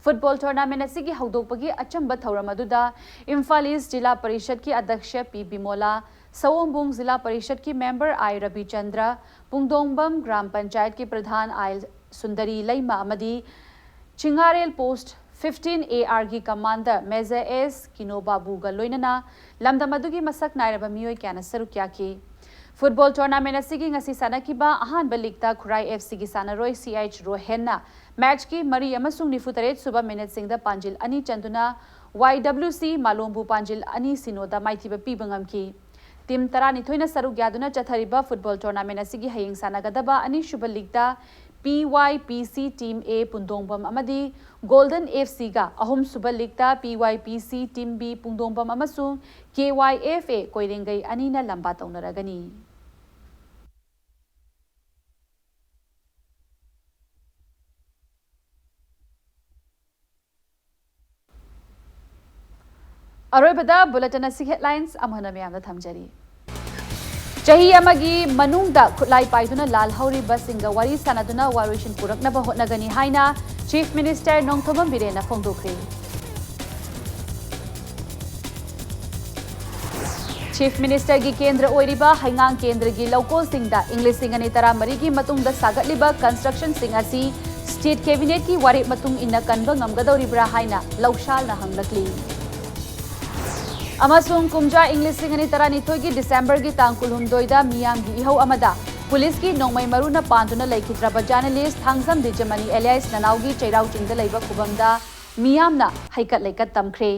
football tournament ꯑꯁꯤꯒꯤ ꯍꯧꯗꯣꯛꯄꯒꯤ ꯑꯆꯝꯕ ꯊꯧꯔꯝ ꯑꯗꯨꯗ ꯏꯝꯐꯥꯜ East ꯖꯤꯂꯥ ꯄꯔꯤꯁꯠꯀꯤ ꯑꯗ꯭ꯌꯛꯁ ꯄꯤ ꯕꯤꯃꯣꯂꯥ, ꯁꯑꯣꯝꯕꯨꯡ ꯖꯤꯂꯥ ꯄꯔꯤꯁꯠꯀꯤ member ꯑꯥꯏ ꯔꯕꯤꯆꯟꯗ꯭ꯔ, ꯄꯨꯡꯗꯣꯡꯕꯝ ꯒ꯭ꯔꯥꯝ ꯄꯟꯆꯥꯌꯠꯀꯤ ꯄ꯭ꯔꯙꯥꯟ ꯑꯥꯏ ꯁꯨꯟꯗꯔꯤ ꯂꯩꯃ ꯑꯃꯗꯤ ꯆꯤꯡꯉꯥꯔꯦꯜ post fifteen A R ꯒꯤ commander Major S ꯀꯤꯅꯣ ꯕꯥꯕꯨꯒ ꯂꯣꯏꯅꯅ ꯂꯝꯗꯝ ꯑꯗꯨꯒꯤ ꯃꯁꯛ ꯅꯥꯏꯔꯕ ꯃꯤꯑꯣꯏ ꯀꯌꯥꯅ ꯁꯔꯨꯛ ꯌꯥꯈꯤ꯫ Football tournament ꯑꯁꯤꯒꯤ ꯉꯁꯤ ꯁꯥꯟꯅꯈꯤꯕ ꯑꯍꯥꯟꯕ leagueꯇ ꯈꯨꯔꯥꯏ F Cꯒꯤ ꯁꯥꯟꯅꯔꯣꯏ C H ꯔꯣꯍꯦꯟꯅ matchꯀꯤ ꯃꯔꯤ ꯑꯃꯁꯨꯡ ꯅꯤꯐꯨ ꯇꯔꯦꯠ ꯁꯨꯕ minuteꯁꯤꯡꯗ ꯄꯥꯟꯖꯤꯜ ꯑꯅꯤ ꯆꯟꯗꯨꯅ Y W C ꯃꯥꯂꯣꯝꯕꯨ ꯄꯥꯟꯖꯤꯜ ꯑꯅꯤ ꯁꯤꯅꯣꯗ ꯃꯥꯏꯊꯤꯕ ꯄꯤꯕ ꯉꯝꯈꯤ꯫ Team ꯇꯔꯥꯅꯤꯊꯣꯏꯅ ꯁꯔꯨꯛ ꯌꯥꯗꯨꯅ ꯆꯠꯊꯔꯤꯕ football tournament ꯑꯁꯤꯒꯤ ꯍꯌꯦꯡ ꯁꯥꯟꯅꯒꯗꯕ ꯑꯅꯤꯁꯨꯕ leagueꯇ P Y P C Team A ꯄꯨꯟꯗꯣꯡꯕꯝ ꯑꯃꯗꯤ Golden F Cꯒ, ꯑꯍꯨꯝꯁꯨꯕ leagueꯇ P Y P C Team B ꯄꯨꯟꯗꯣꯡꯕꯝ ꯑꯃꯁꯨꯡ K Y F A ꯀꯣꯏꯔꯦꯡꯒꯩ ꯑꯅꯤꯅ ꯂꯝꯕꯥ ꯇꯧꯅꯔꯒꯅꯤ꯫ ꯑꯔꯣꯏꯕꯗ bulletin ꯑꯁꯤꯒꯤ headlines ꯑꯃꯨꯛ ꯍꯟꯅ ꯃꯌꯥꯝꯗ ꯊꯝꯖꯔꯤ꯫ ꯆꯍꯤ ꯑꯃꯒꯤ ꯃꯅꯨꯡꯗ ꯈꯨꯠꯂꯥꯏ ꯄꯥꯏꯗꯨꯅ ꯂꯥꯜꯍꯧꯔꯤꯕꯁꯤꯡꯒ ꯋꯥꯔꯤ ꯁꯥꯅꯗꯨꯅ ꯋꯥꯔꯣꯏꯁꯤꯟ ꯄꯨꯔꯛꯅꯕ ꯍꯣꯠꯅꯒꯅꯤ ꯍꯥꯏꯅ Chief Minister ꯅꯣꯡꯊꯣꯝꯕꯝ ꯕꯤꯔꯦꯟꯅ ꯐꯣꯡꯗꯣꯛꯈ꯭ꯔꯦ꯫ Chief Ministerꯒꯤ ꯀꯦꯟꯗ꯭ꯔ ꯑꯣꯏꯔꯤꯕ ꯍꯩꯉꯥꯡ ꯀꯦꯟꯗ꯭ꯔꯒꯤ ꯂꯧꯀꯣꯜꯁꯤꯡꯗ ꯏꯪ ꯂꯤꯁꯤꯡ ꯑꯅꯤ ꯇꯔꯥꯃꯔꯤꯒꯤ ꯃꯇꯨꯡꯗ ꯁꯥꯒꯠꯂꯤꯕ constructionꯁꯤꯡ ꯑꯁꯤ State Cabinetꯀꯤ ꯋꯥꯔꯦꯞ ꯃꯇꯨꯡ ꯏꯟꯅ ꯀꯟꯕ ꯉꯝꯒꯗꯧꯔꯤꯕ꯭ꯔꯥ ꯍꯥꯏꯅ ꯂꯧꯁꯥꯜꯅ ꯍꯪꯂꯛꯂꯤ꯫ ꯑꯃꯁꯨꯡ ꯀꯨꯝꯖꯥ ꯏꯪ ꯂꯤꯁꯤꯡ ꯑꯅꯤ ꯇꯔꯥꯅꯤꯊꯣꯏꯒꯤ Decemberꯒꯤ ꯇꯥꯡ ꯀꯨꯟꯍꯨꯝꯗꯣꯏꯗ ꯃꯤꯌꯥꯝꯒꯤ ꯏꯍꯧ ꯑꯃꯗ ꯄꯨꯂꯤꯁꯀꯤ ꯅꯣꯡꯃꯩ ꯃꯔꯨꯅ ꯄꯥꯟꯗꯨꯅ ꯂꯩꯈꯤꯗ꯭ꯔꯕ journalist ꯊꯥꯡꯖꯝ ꯗꯤꯖꯃꯅꯤ alias ꯅꯅꯥꯎꯒꯤ ꯆꯩꯔꯥꯎ ꯆꯤꯡꯗ ꯂꯩꯕ ꯈꯨꯕꯝꯗ ꯃꯤꯌꯥꯝꯅ ꯍꯩꯀꯠ ꯂꯩꯀꯠ ꯇꯝꯈ꯭ꯔꯦ꯫